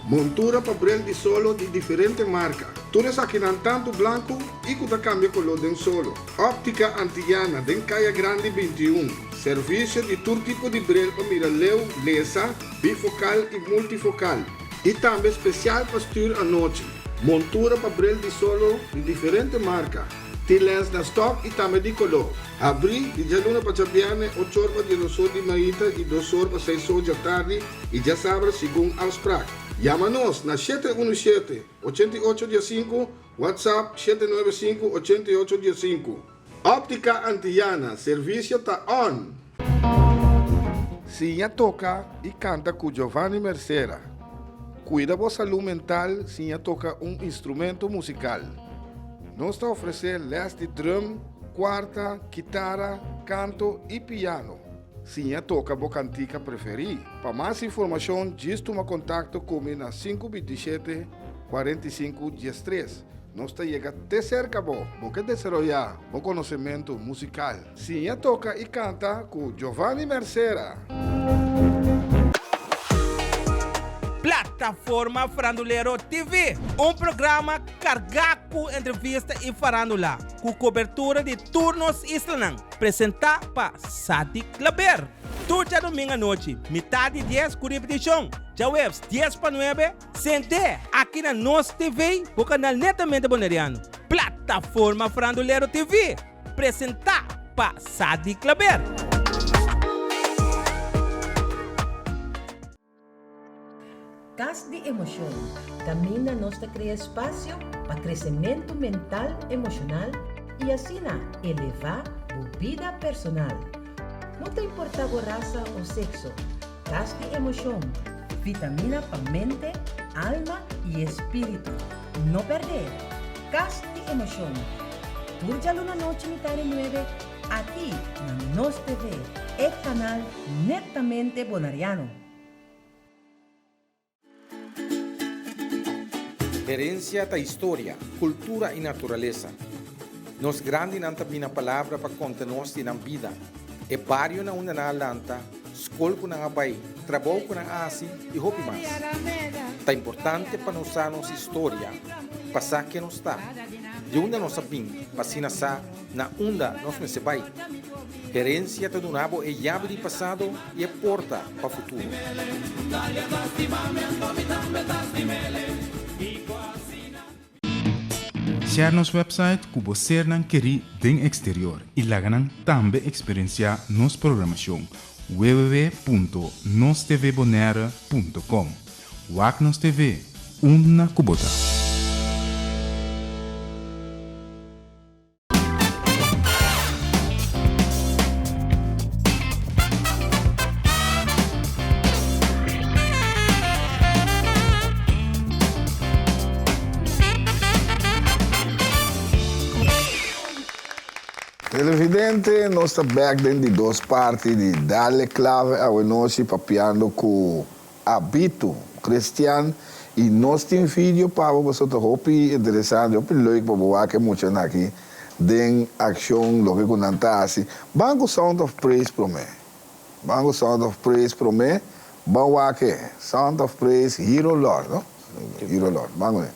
Montura pa bril di solo di diferente marka. Tur esakinan tantu blanku i ku ta kambia koló den solo. Óptica Antillana den Kaya Grandi 21. Servisio di tur tipo di bril pa mira leu, lesa, bifokal i multifokal. I tambe spesial pa stür anochi. Montura pa bril di solo di diferente marka. Tin lens na stòk i tambe di koló. Habrí di djaluna pa djabièrnè ochor pa diesosor di mainta i dosor pa seisor djatardi i djasabra segun afsprak. Yama nos na 717 88 diesinku, WhatsApp 795 88 diesinku. Óptica Antillana, servisio ta on! Siña toka i kanta ku Giovanni Mercera. Kuida bo salú mental siña toka un instrumento musikal. Nos ta ofresé lès di drum, kuarta, kitara, kanto i piano. Siña toka bo kantika preferí. Pa mas informashon djis tuma kontakto ku mi na 527 45 13. Nos ta yega te serka bo. Bo ke desaroyá bo konosementu musikal? Siña toka i kanta ku Giovanni Mercera! Plataforma Farandulero TV, un programa kargá ku entrevista i farandula, ku kobertura di tur nos islanan, presentá pa Sadik Klaber. Tur djadumingu anochi, mitá di dies ku ripetishon, djaweps dies pa nuebe, Sent'é aki na Nos TV, bo kanal netamente boneriano. Plataforma Farandulero TV, presentá pa Sadi Klaber. Kas di Emoshon, kaminda nos ta krea espasio pa kresementu mental, emoshonal i asina elevá bo bida personal. No ta importá bo rasa o sekso, Kas di Emoshon, vitamina pa mente, alma i espíritu. No pèrdè! Kas di Emoshon, tur djaluna nochi mitá di nuebe aki na Nos TV, e kanal netamente bonariano. Herensia ta historia, kultura i naturalesa. Nos grandinan ta bini na palabra pa konta nos di nan bida, e bario na unda nan a lanta, skol ku nan a bai, trabou ku nan a hasi i hopi mas. Ta importante pa nos sa nos historia, pa sa ken nos ta, di unda nos a bin pa asina sa na unda nos mester bai. Herensia ta duna bo e yabi di pasado i e porta pa futuro. Share nos website ku bo sernan kerí den eksterior i laga nan tambe eksperensiá nos programashon www.nostvbonaire.com. Wak nos TV unda ku bo ta. Televidente, nos ta bek den di dos parti di Dale Clave awenochi papiando cu Abito Cristian y nos tin video pa bo pasobra ta hopi interesante, hopi leuk pa bo wak e muchanan aki den accion loke cu nan ta haci. Ban cu Sound of Praise prome. Ban cu Sound of Praise prome. Ban wak e Sound of Praise Hero Lord, no? Hero Lord. Ban cu ne.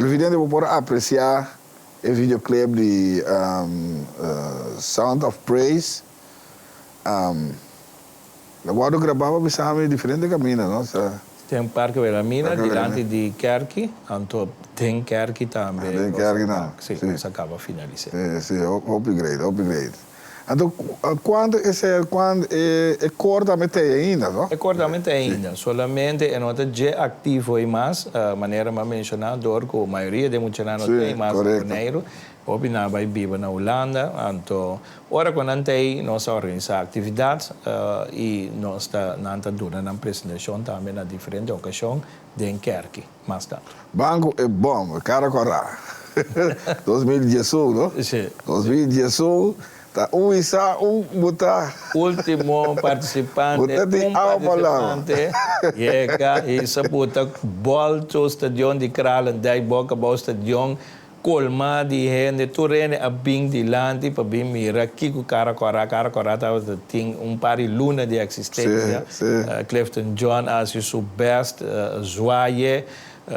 Televidente bo por aprecia e videoclip di Sound of Praise. La wordo graba pa bisa mi diferente caminda no sa. Den Parke Wilhelmina dilanti di kerki anto den kerki tambe. Den kerki tambe. Si, nos a caba finalise. Si, si, hopi great, hopi great. Anto cuanto esei cuanto e cor tambe ta ei ainda no? E cor tambe ta ei ainda, solamente e no ta dje activo ei mas, manera mi a menciona door cu mayoria di e muchanan no ta ei mas na Boneiru. Hopi nan a bai biba na Hulanda, anto ora ku nan ta ei nos a organisá aktividat i nos ta nan ta duna nan presentashon tambe na diferente okashon den kèrki mas tantu. Banko e bom, kara kòrá. 2011, no? Sí. 2011 ta un isa un bo ta. Ultimo partisipante, un partisipante yega hisa buta bòlto stadion di Kralendijk, boka abou stadion. Colma di hende, tur hende a bin dilanti pa bin mira kico Cara Cora, Cara Cora tabata tin un par di luna di existencia, Clifton John a haci su best, Zwaye,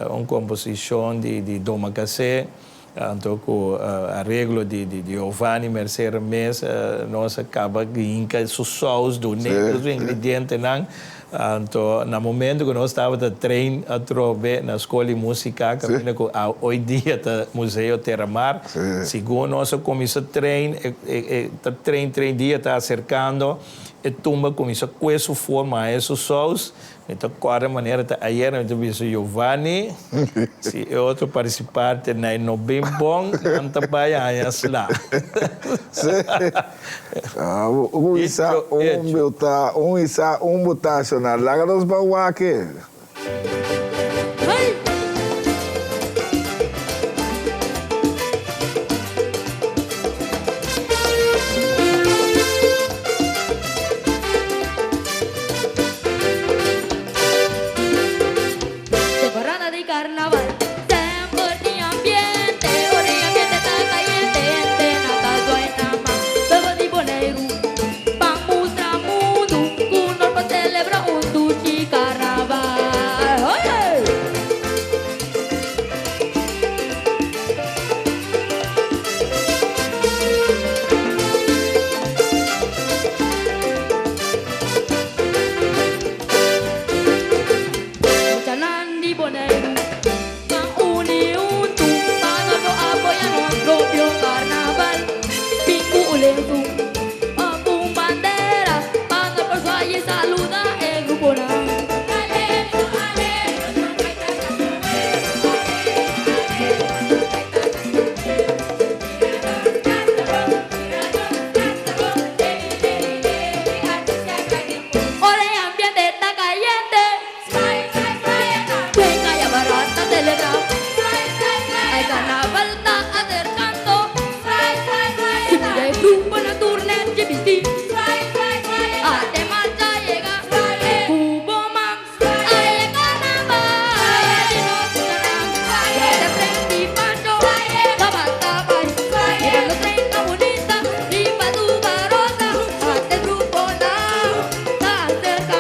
un composicion di Domacassé, anto cu areglo di Giovanni Mercera mes, nos a caba hinca su saus, dune tur su ingredientenan. Anto na momento ku nos tabata train atrobe na skol di musika kaminda ku hoy dia ta Museo Terramar, segun nos a kuminsa train e ta train train dia ta aserkando e tumba kuminsa kue su forma haña su sous. Mi ta kòrda manera ta ayer mi ta bisa Giovanni si e otro partisipante nan no bin bon nan ta bai haña sla. Un isa un buta un isa un butacional laga nos ban wak e. Temporada di carnaval semper tin ambiente ora e ambiente ta cayente hende na ta zwaai na man Pueblo di Boneiru ban mustra mundu cu nos por celebra un dushi carnaval Oye! Muchanan di Boneiru ban uni huntu pa nos por apoya nos propio karnaval. Bin ku un lensu òf un bandera pa nos por swai i saluda e gruponan. Ora e ambiente ta cayente. Venga ya barata celebra. Ay carnaval ta acercando. Si mira e grupo na tur net dje bisti. Ate marcha yega. Cu bo man. Ay e carnaval di nos muchanan. Wete prenti pancho. Tabata bay. Mira los trenka bunita. Riba tu barota. Ate grupo nan ta acerca.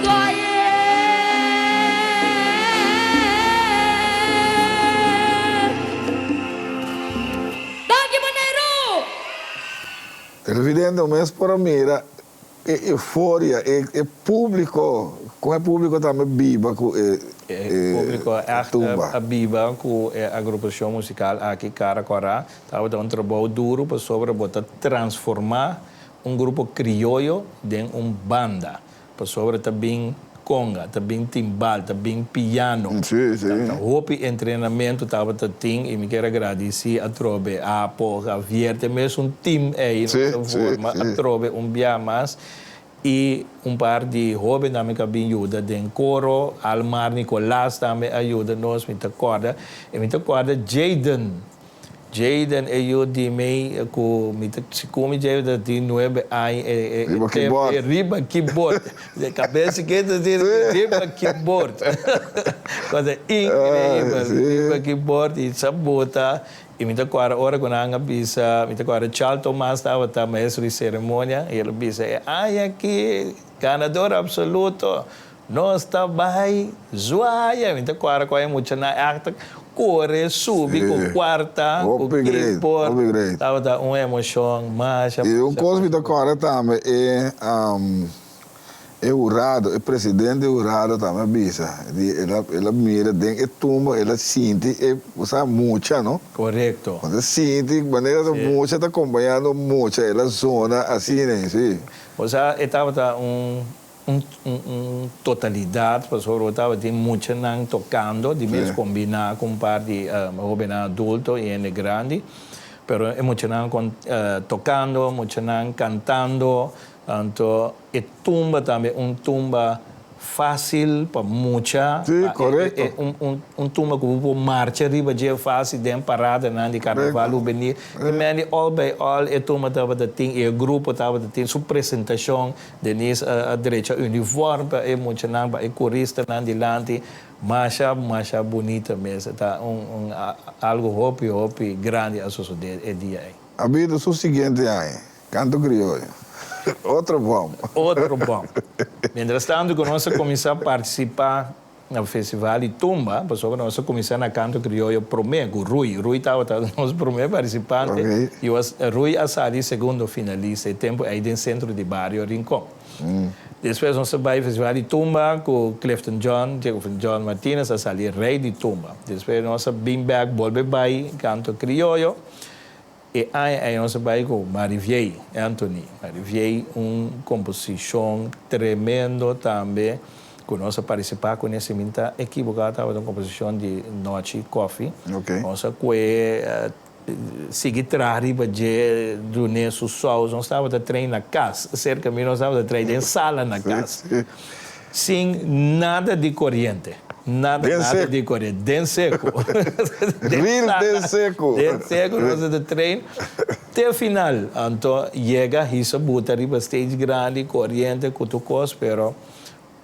zwaai. Danki Boneiru! Televidente mes por a mira e euforia, e e públiko, kon e públiko tambe biba ku e E públiko ègt tumba. a biba ku e agrupashon musikal aki, Kara Kòrá. Tabata un trabou duru pasobra bo ta transformá un grupo krioyo den un banda. Pasobra ta bin conga, ta bin timbal, ta bin piano. Sí, sí. Ta hopi entrenamentu tabata tin y mi kier a gradici atrobe Apo, Javier, te mesun team ey nos a forma atrobe un bia mas y un par di hoben tambe cu a bin yuda den coro, Almar Nicolas tambe a yuda nos, mi ta corda, y mi ta corda Jayden. Jayden e yu di mi ku mi ta si ku mi Jayden ta tin nuebe aña e e Riba keyboard. e riba keyboard de kabes chikito tin riba keyboard cosa increibel riba keyboard y sa bota y mi ta kòrda ora ku nan a bisa mi ta kòrda Charles Tomas tabata maestro di ceremonia y el a bisa e aña aki ganador absoluto Nos ta bai zwaya. Mi ta kòrda ku e muchanan ègt kore subi ku kuarta, ku keyboard. Tabata un emoshon masha, I un masha, kos mi masha ta kòrda tambe e e hurado, e presidente di hurado tambe a bisa, di el a el a mira den e tumba, el a sinti e bo sa mucha no. Korekto. Bo ta sinti manera ta mucha ta kompañando mucha, el a zona asina, si. Osea e tabata un Un un totalidad pasobra bo tabatin muchanan tocando di mes combina cu un par di hobennan adulto y hende grandi pero e muchanan con tocando muchanan cantando anto e tumba tambe un tumba facil pa mucha pa un un tumba cu bo por marcha riba dje facil den paradanan di carnaval hubenil y mende all by all e tumba tabata tin y e grupo tabata tin su presentacion. Denise a drecha uniform pa e muchanan, pa e coristanan dilanti. Masha, masha bunita mes. Ta un, un algo hopi, hopi grandi a sosode e dia ei. A bida su siguiente aña. Canto Crioyo. Otro bom. Otro bom. Mientras tanto cu nos a cuminsa participa Na festival di tumba, pasobra nos a kuminsá na Kanto Krioyo promé ku Rui. Rui tabata nos promé partisipante i Rui a sali segundo finalista e tempu ei den Sentro di Bario Rincon. Despues nos a bai festival di tumba ku Clifton John, John Martinez a sali rei di tumba. Despues nos a bin bèk bolbe bai Kanto Krioyo. E aña ei nos a bai ku Mariviey Anthony. Mariviey un komposishon tremendo tambe ku nos a partisipá kuné si mi ta ekiboká tabata un komposishon di Nochi Koffie. Nos a kue sigui traha riba dje dun'é su sous. Nos tabata train na kas serka mi nos tabata train den sala na kas sin nada di koriente. Nada, Den nada seco. di koriente. Den seco. Den Real sala. den seco. Den seco nos ta train te final. Anto yega hisa buta riba stage grandi, koriente ku tur kos, pero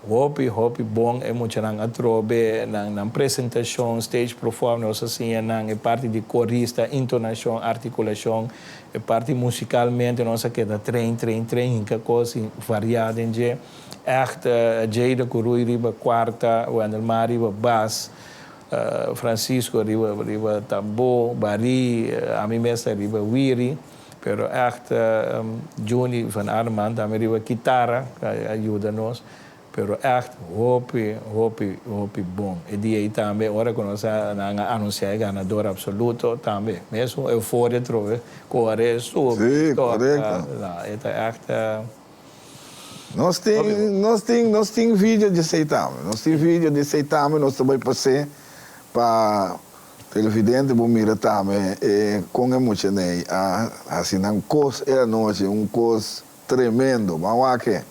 hopi, hopi bon e muchanan atrobe nan nan presentashon, stage perform, nos a siña nan e parti di korista, intonashon, artikulashon, e parti musikalmente nos a keda train, train, train, hinka kos variá den dje. Echt Jada cu Rui riba cuarta, Wendelmar riba bas, Francisco riba riba tambo, Barry, ami mes ta riba wiri, pero echt Juni van Arman tambe riba kitara a yuda nos, pero echt hopi hopi hopi bon. E dia ey tambe ora cu nos a nan a anuncia e ganador absoluto tambe mesun euforia trobe core subi toca, e ta echt. Nos tin, nos tin, nos tin video di esei tambe. Nos tin video di esei tambe, nos ta bai pas'é pa televidente bo mira tambe e kon e muchanei a hasi nan kos e anochi, un kos tremendo. Ban wak e.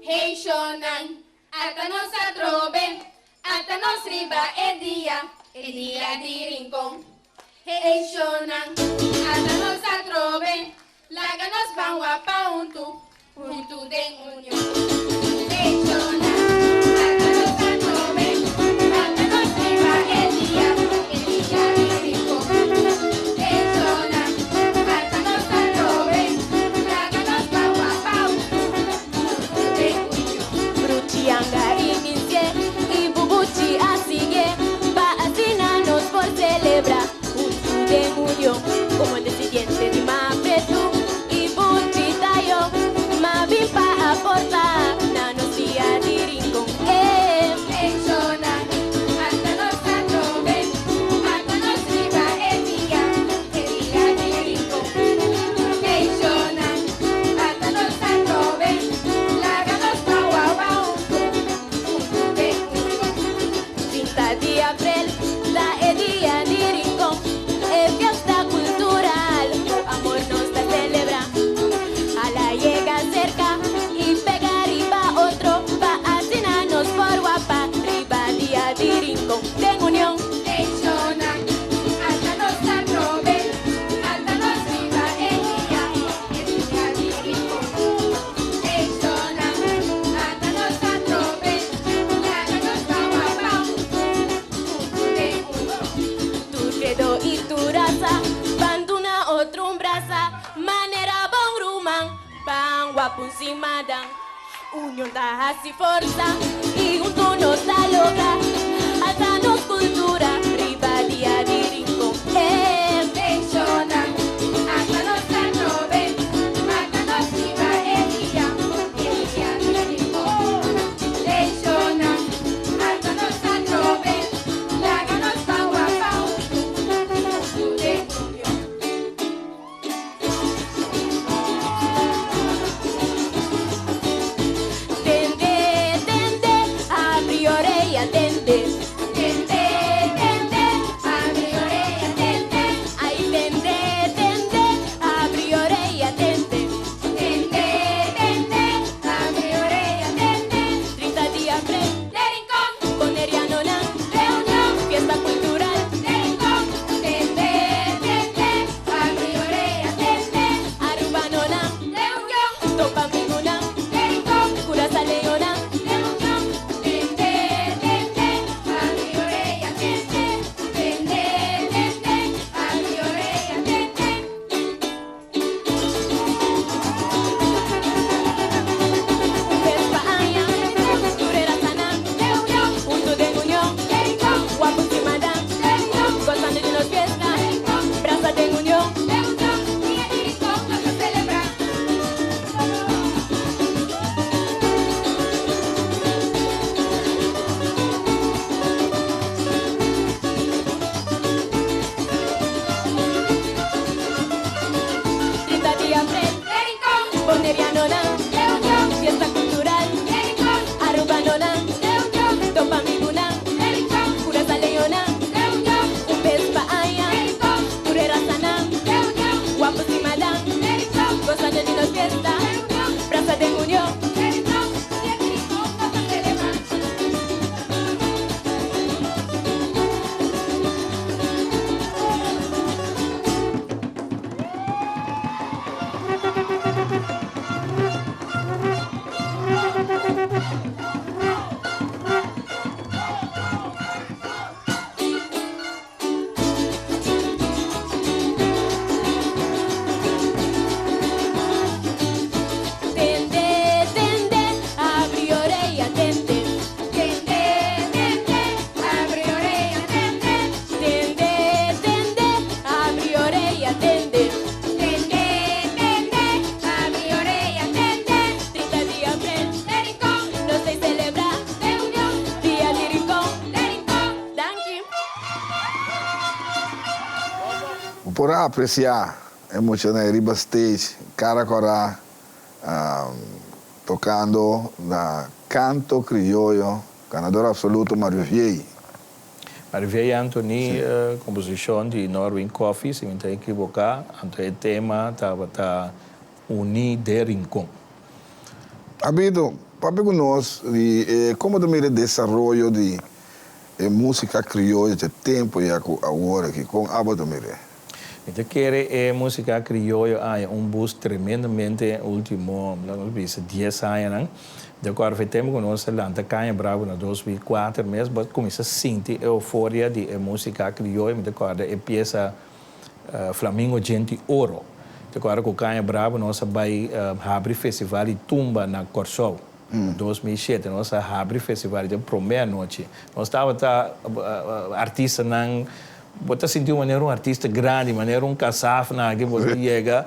Hey shownan, ata nos atrobe, Ata nos riba e dia, e dia di Rincon. Hey shownan, ata nos atrobe, laga nos ban wapa huntu, huntu den union. Hey shownan, ata nos atrobe, ata nos riba e dia, e dia di Rincon. Hey shownan, ata nos. Wapu Simadan. Union ta hasi forsa i huntu nos ta logra alsa nos kultura riba Dia di Rincon. E Meishonan, ata nos atrobe, mata nos riba e dia, e dia di Rincon. Meishonan, ata nos atrobe, laga nos bawa pa huntu, huntu den union. Tende, tende, abri orea, tende. Tende, tende, abri orea, tende. Ai, tende, tende, abri orea, tende. Tende, tende, abri orea, tende. 30 di april, De Rincon, Bonerianonan, reunion, fiesta cultural. De Rincon. Tende, tende, abri orea, tende. Arubanonan, Reunion, topa amigunan, De Rincon, Curaçaonan. reunion. Tende, tende, abri orea, tende. Tende, tende, abri orea, tende. Un bes pa aña, tur e rasanan, Reunion, huntu den union, De Rincon, Wapu Simadan, reunion, gosando di nos fiesta, Rincon, brasa den union. reunion. Dia di Rincon nos ta celebra. 30 di april, De Rincon, Bonerianonan, reunion, fiesta cultural. De Rincon, Arubanonan, reunion, topa amigunan, De Rincon, Curaçaonan. reunion, Un bes pa aña, De Rincon, tur e rasanan, reunion, Wapu Simadan, De Rincon, gosando di nos fiesta, reunion, brasa den union. De Rincon, Dia di Rincon nos ta celebra. Tende, tende, abri orea, tende. Tende, tende, abri orea, tende. Tende, tende, abri orea, tende. Tende, tende, abri orea, tende. 30 di april, De Rincon, nos ta celebra, reunion, Dia di Rincon. De Rincon. Danki. Por a aprecia e muchanan riba stage, Cara Cora, tocando na Canto Criollo, ganador absoluto Mario Viey. Mario Viey Anthony, composicion di Norwin Coffee, si mi ta ekivoká, anto e tema tabata Uni de Rincon. Abito, papia ku nos di e komo ta mira e desaroyo di e músika krioyo dje tempu ya ku awor aki, kon abo ta mir'é? Mi ta kere e músika krioyo a haña un boost tremendamente último, laga nos bisa, dies añanan. Di akuerdo ku e tempu ku nos a lanta Caña Bravo na 2004 mes, bo a kuminsá sinti e euforia di e músika krioyo. Mi ta kòrda e piesa Flamingo Djenti Oro. Te ku ora ku Caña Bravo nos a bai habri festival di tumba na Kòrsou. Na 2007 nos a habri festival di promé anochi. Nos tabata artistanan, bo ta sinti un manera un artista grandi, manera un kasaf nan aki bo ta yega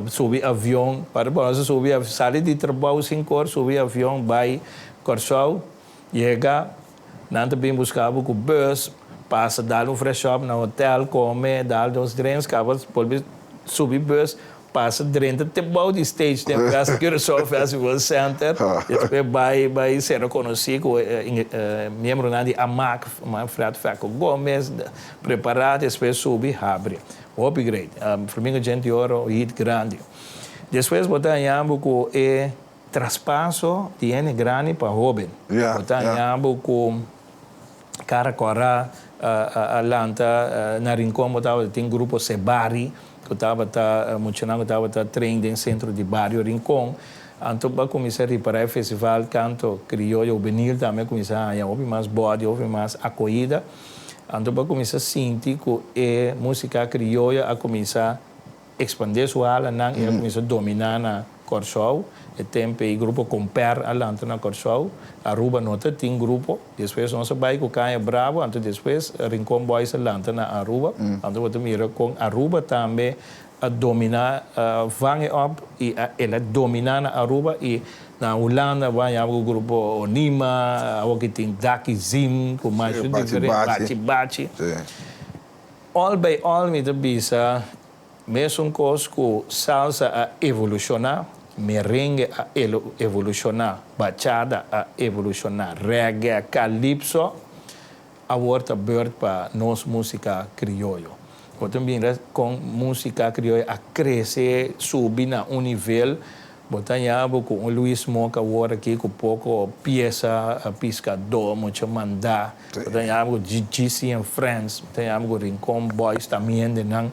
subi avion. Para bo nos a subi sali di trabou sinkor subi avion bai Kòrsou. Yega, nan ta bin buska bo ku bus, pasa dal un fresh up na hotel, kome, dal dos drinks, kaba bolbe subi bus, pasa drenta te bou di stage den Fest Curaçao Festival Center, despues bai bai sera konosí ku e miembronan di Amak, Fred Fecko Gomez, prepará, despues subi habri. Hopi great. Flamingo Djenti Oro, hit grandi. Despues bo ta haña bo ku e Traspaso di hende grandi pa hóben. Bo ta haña bo ku kara kòrá a lanta na Rincon bo tabata tin grupo Sebari ku tabata muchanan ku tabata train den sentro di bario Rincon. Anto bo a kuminsá ripará e festival Kanto Krioyo Hubenil tambe a kuminsá haña hopi mas bòdi, hopi mas akohida. Anto bo a kuminsá sinti ku e músika krioyo a kuminsá ekspandé su alanan i a kuminsá dominá na. Kòrsou, e tempu ei grupo Comper a lanta na Kòrsou, Aruba no ta tin grupo, despues nos a bai ku Caña Bravo, anto despues Rincon Boys a lanta na Aruba, anto bo ta mira kon Aruba tambe a dominá van e op i a el a dominá na Aruba i na Hulanda bo a haña ku grupo Onima, awor ki tin Daki Zim ku masha diferente, Bachi Bachi. All by all mi ta bisa Mesun kos ku salsa a evolushoná, merengue a evolushoná, bachata a evolushoná, reggae, calypso, awor ta beurt pa nos músika krioyo. Bo ta mira kon músika krioyo a krese, subi na un nivel, bo ta haña bo ku un Luis Mok awor aki ku poko piesa piskadó, mucha mandá, bo ta haña bo ku GC and Friends, bo ta haña bo ku Rincon Boys tamien den nan.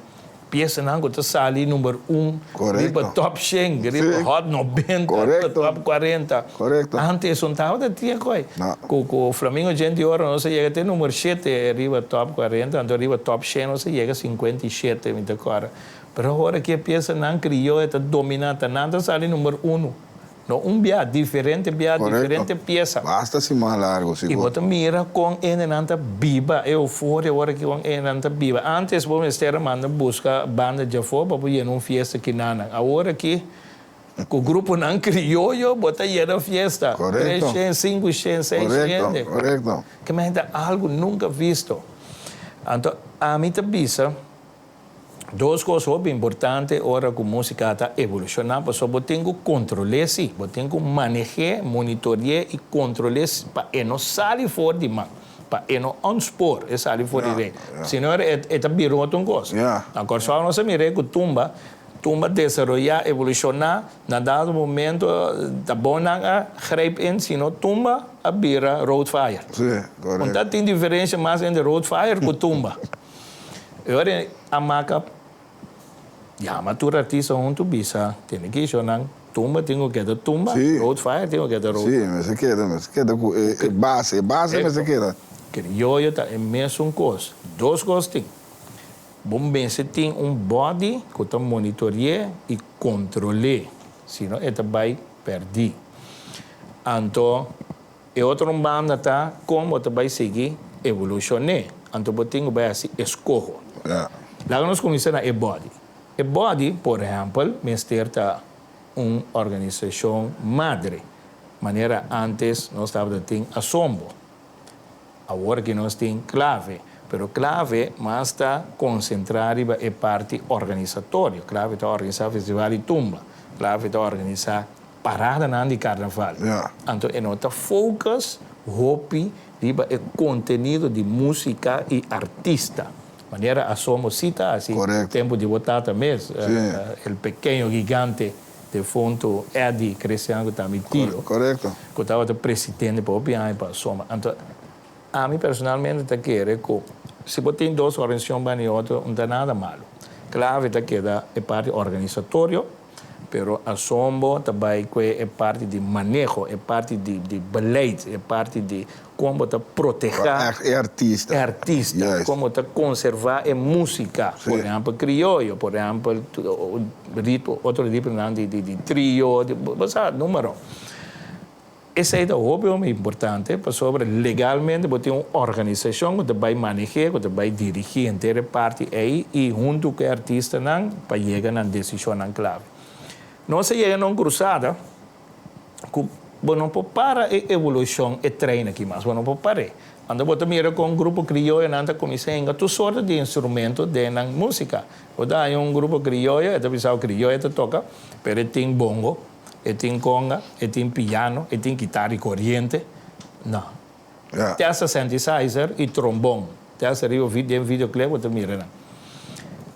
Piesanan ku ta sali number un riba top shen, riba hot nobenta, riba top kuarenta. Antes un tabata tin akoi. Ku ku Flamingo Djenti Oro nos a yega te number shete riba top kuarenta, anto riba top shen nos a yega 57 mi ta kòrda. Pero awor aki e piesanan krioyo ta dominá, ta nan ta sali number unu. No un bia, diferente bia, diferente piesa. Basta siman largo, sigur. I bo ta mira kon hendenan ta biba, e euforia ora ki kon hendenan ta biba. Antes bo mester a manda buska banda djafó pa bo yena un fiesta kinanan. Awor aki ku gruponan krioyo bo ta yena fiesta. Tres shen, sinku shen, seis hende. Korekto, korekto. Ke men ta algu nunka visto. Anto ami ta bisa. Dos kos hopi importante ora ku músika ta evolushoná, pasobra bo tin ku kontrol'é sí, bo tin ku maneh'é, monitori'é i kontrol'é pa e no sali for di man, pa e no ontspoor, e sali for di rei. Si no e ta bira otro un kos. Na Kòrsou nos a mir'é ku tumba, tumba desaroyá, evolushoná, na dado momento ta bon nan a grijp in, si no tumba a bira road fire. Un ta tin diferensha mas entre road fire ku tumba. E ora a maka yama tur artista huntu bisa tene ki shonan tumba tin ku keda tumba, road fire tin ku keda road fire. Si, mester keda, mester keda ku e base, e base mester keda. Krioyo ta e mesun kos, dos kos tin, bo mester tin un body ku ta monitori'é i kontrol'é, sino e ta bai pèrdí. Anto. E otro un banda ta kon bo ta bai sigui evolucion'é. Anto bo tin ku bai hasi eskoho. Laga nos kuminsá na e body. E body, por ehèmpel, mester ta un organisashon madre, manera ántes nos tabata tin Asombo. Awor aki nos tin Clave, pero Clave mas ta konsentrá riba e parti organisatorio. Clave ta organisá festival di tumba, Clave ta organisá paradanan di karnaval. Anto e no ta focus hopi riba e kontenido di músika i artista. Manera Asomo sí ta hasi tempu di bo tata mes, el pequeño gigante defunto Eddy Crecian ku ta mi tio, ku tabata presidente pa hopi aña pa Asomo. Anto ami personalmente ta kere ku si bo tin dos organisashon banda di otro no ta nada malu. Clave ta keda e parti organisatorio. Pero Asombo ta bai kue e parti di maneho, e parti di di beleid, e parti di kon bo ta protehá E artista. e artista, kon bo ta konservá e músika, por ehèmpel krioyo, por ehèmpel ritmo, otro ritmonan di di trio, di bo sa número. Esei ta hopi hopi importante pasobra legalmente bo tin un organisashon ku ta bai maneh'é, ku ta bai dirigí henter e parti ei i huntu ku e artistanan pa yega na desishonnan klave. Nos a yega na un krusada ku bo no por para e evolushon e trein aki mas, bo no por par'é. Anto bo ta mira kon grupo krioyonan ta kuminsá hinka tur sorto di instrumento den nan músika. Bo ta haña un grupo krioyo, e ta bisa krioyo ta toka, pero e tin bongo. E tin conga, e tin piano, e tin kitara di coriente. No. Te hasta synthesizer y trombon. Te hasta riba den videoclip bo ta mira nan.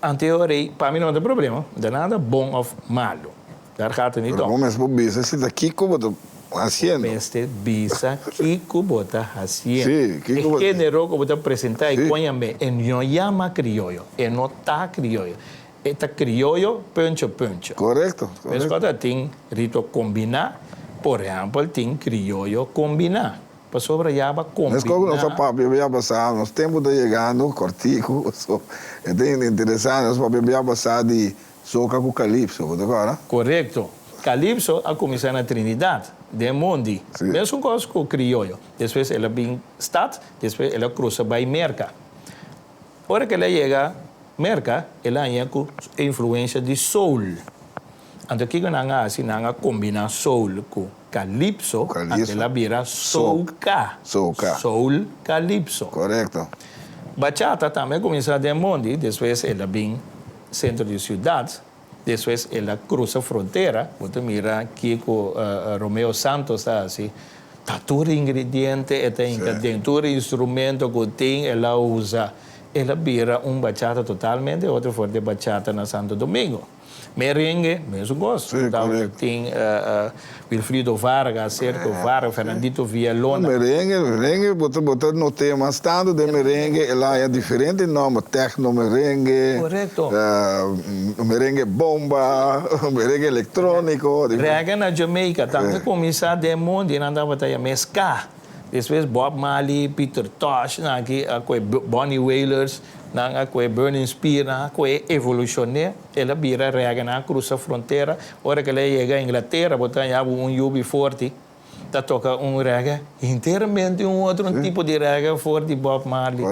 Anto e ora ei, pa mi no ta problema. No ta nada bon of malo. Daar gaat het niet Pero om. bo mester por bisa si ta kico bo ta haciendo. Bo mester bisa kico bo ta haciendo. Sí, kico bo. E genero cu bo ta presenta e coña-me, e no yama crioyo. E no ta crioyo. E ta krioyo puncho puncho. Korekto, korekto. Meskos ta tin rito kombiná, por ehèmpel tin krioyo kombiná. Pasobra ya ba kombiná. Meskos ku nos a papia bia pasá, nos tempu ta yegando kòrtiku, so e ta interesante, nos papia bia pasá di soka ku kalipso, bo ta kòrda? Korekto. Calypso a kuminsá na Trinidad, den mondi. Mesun kos ku krioyo. Despues el a bin stad, despues el a krusa bai Merka. Ora ku el a yega Merka, el a haña ku e influensha di soul. Anto kiko nan a hasi? Nan a kombiná soul ku calypso, anto el a bira soca. Soul calypso. Bachata tambe a kuminsá den mondi, despues el a bin sentro di siudat. Despues el a crusa frontera, bo ta mira kico Romeo Santos ta haci, ta tur ingrediente e ta hinca den, tur instrumento cu tin el a usa, el a bira un bachata totalmente otro for di e bachata na Santo Domingo. Merengue, mesun cos, tin Wilfrido Vargas, Sergio Vargas, Fernandito Villalona. Merengue, merengue, bo ta bo ta noté mas tantu den merengue el a haya diferente nòmber, tèkno merengue, Korekto. merengue bomba, merengue elektróniko. Reggae na Jamaica tambe kuminsá den mundu i nan tabata yam'é ska. Despues Bob Marley, Peter Tosh, nan aki a kohe Bunny Wailers, nan a kohe Burning Spear, nan a kohe evolucion'é, el a bira reggae, nan a crusa frontera, ora cu el a yega Inglatera bo ta haña bo un yubi forti ta toca un reggae hinteramente un otro tipo di reggae for di Bob Marley.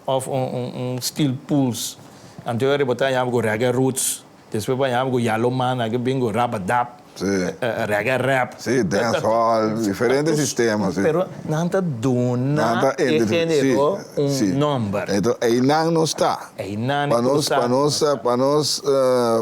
Of un Steel Pulse. Anto ora bo ta haña bo cu reggae roots. Despues bo haña bo ku Yalomán, aki bin ku Rabadab, reggae rap. Sí, dancehall, diferente sistema, sí. Pero nan ta duna e género un nòmber. Enton einan nos ta. Einan e kos ta. Pa nos, pa nos,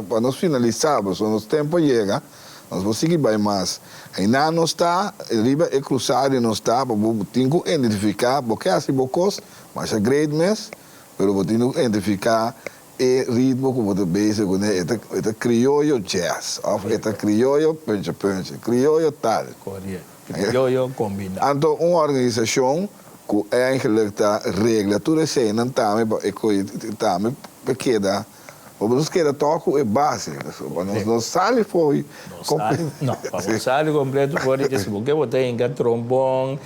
pa nos finalisá, pasobra nos tempu a yega, nos por sigui bai mas. Einan nos ta, riba e krusadio nos ta, pa bo tin ku identifiká, bo ke hasi bo kos, masha great mes, pero bo tin ku identifiká E ritmo ku bo ta bezig kuné e ta e ta krioyo jazz òf e ta krioyo punche punche, krioyo tal. Korekto, krioyo kombiná. Anto un organisashon ku eigenlik ta regla tur eseinan tambe pa e koe tambe pa keda pa nos keda tòg ku e base pa nos no sali fo'i No sali, no, pa bo sali kompleto for di dje si bo ke bo ta hinka trombon,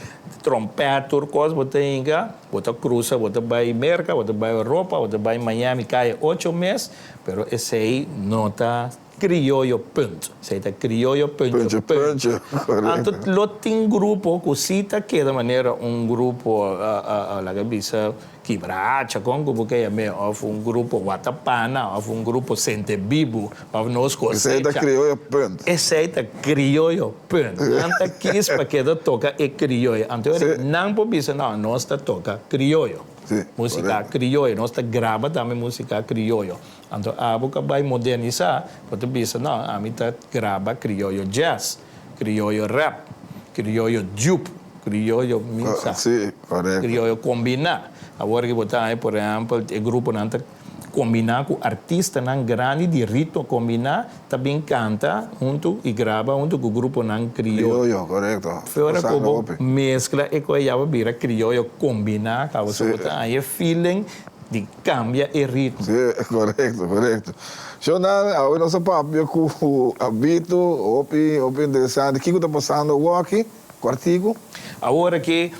trompèt tur kos bo ta hinka. Bo ta cruza, bo ta bay Merca, bo ta bay Europa, bo ta bay Miami caya ocho mes, pero esey no ta crioyo punt. Esey ta crioyo puncho punch. Anto lo tin grupo cu si ta keda manera un grupo, laga bisa, Kibrahacha, con cu bo ke yam'e, of un grupo Watapana, of un grupo Sentebibu, of Nos Cosecha. Esey ta crioyo punt. Esey ta crioyo. Punt. Nan ta kis pa keda toka e krioyo. Anto ora nan por bisa, no, nos ta toka krioyo. Músika krioyo. Nos ta graba tambe músika krioyo. Anto abo ku a bai modernisá, bo ta bisa, no, ami ta graba krioyo jazz, krioyo rap, krioyo djup, krioyo misa, krioyo kombiná. Awor ki bo ta haña, por ehèmpel, e gruponan ta. Kombiná ku artistanan grandi di ritmo kombiná ta bin kanta huntu i graba huntu ku gruponan krioyo. Krioyo, korekto. Ora ku bo meskla e kos ya bo bira krioyo kombiná kaba so bo ta haña e feeling di kambia e ritmo. Sí, korekto, korekto. Shonal, awe nos a papia ku Abito, hopi, hopi interesante. Kiko ta pasando awoki? Kwartiku. Awor aki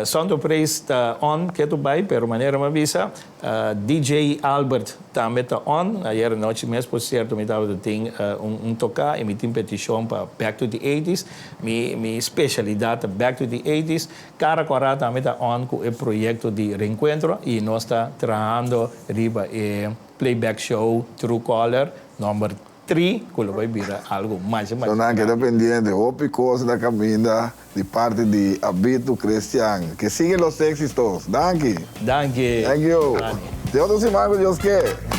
Santo Praise ta on ketu bai pero manera mi a bisa DJ Albert tambe ta on. Ayer anochi mes por cierto mi tabata tin un toca y mi tin peticion pa Back to the Eighties. Mi mi specialidad ta Back to the Eighties. Cara Cora tambe ta on cu e proyecto di Reencuentro y nos ta trahando riba e playback show True Color nomber Tri ku lo bai bira algu masha masha So nan keda grandi. pendiente, hopi kos na kaminda di parti di Abito Christian. Que siguen los éxitos. Danki. Danki, Thank you. Dani. Te otro siman ku Dios ke.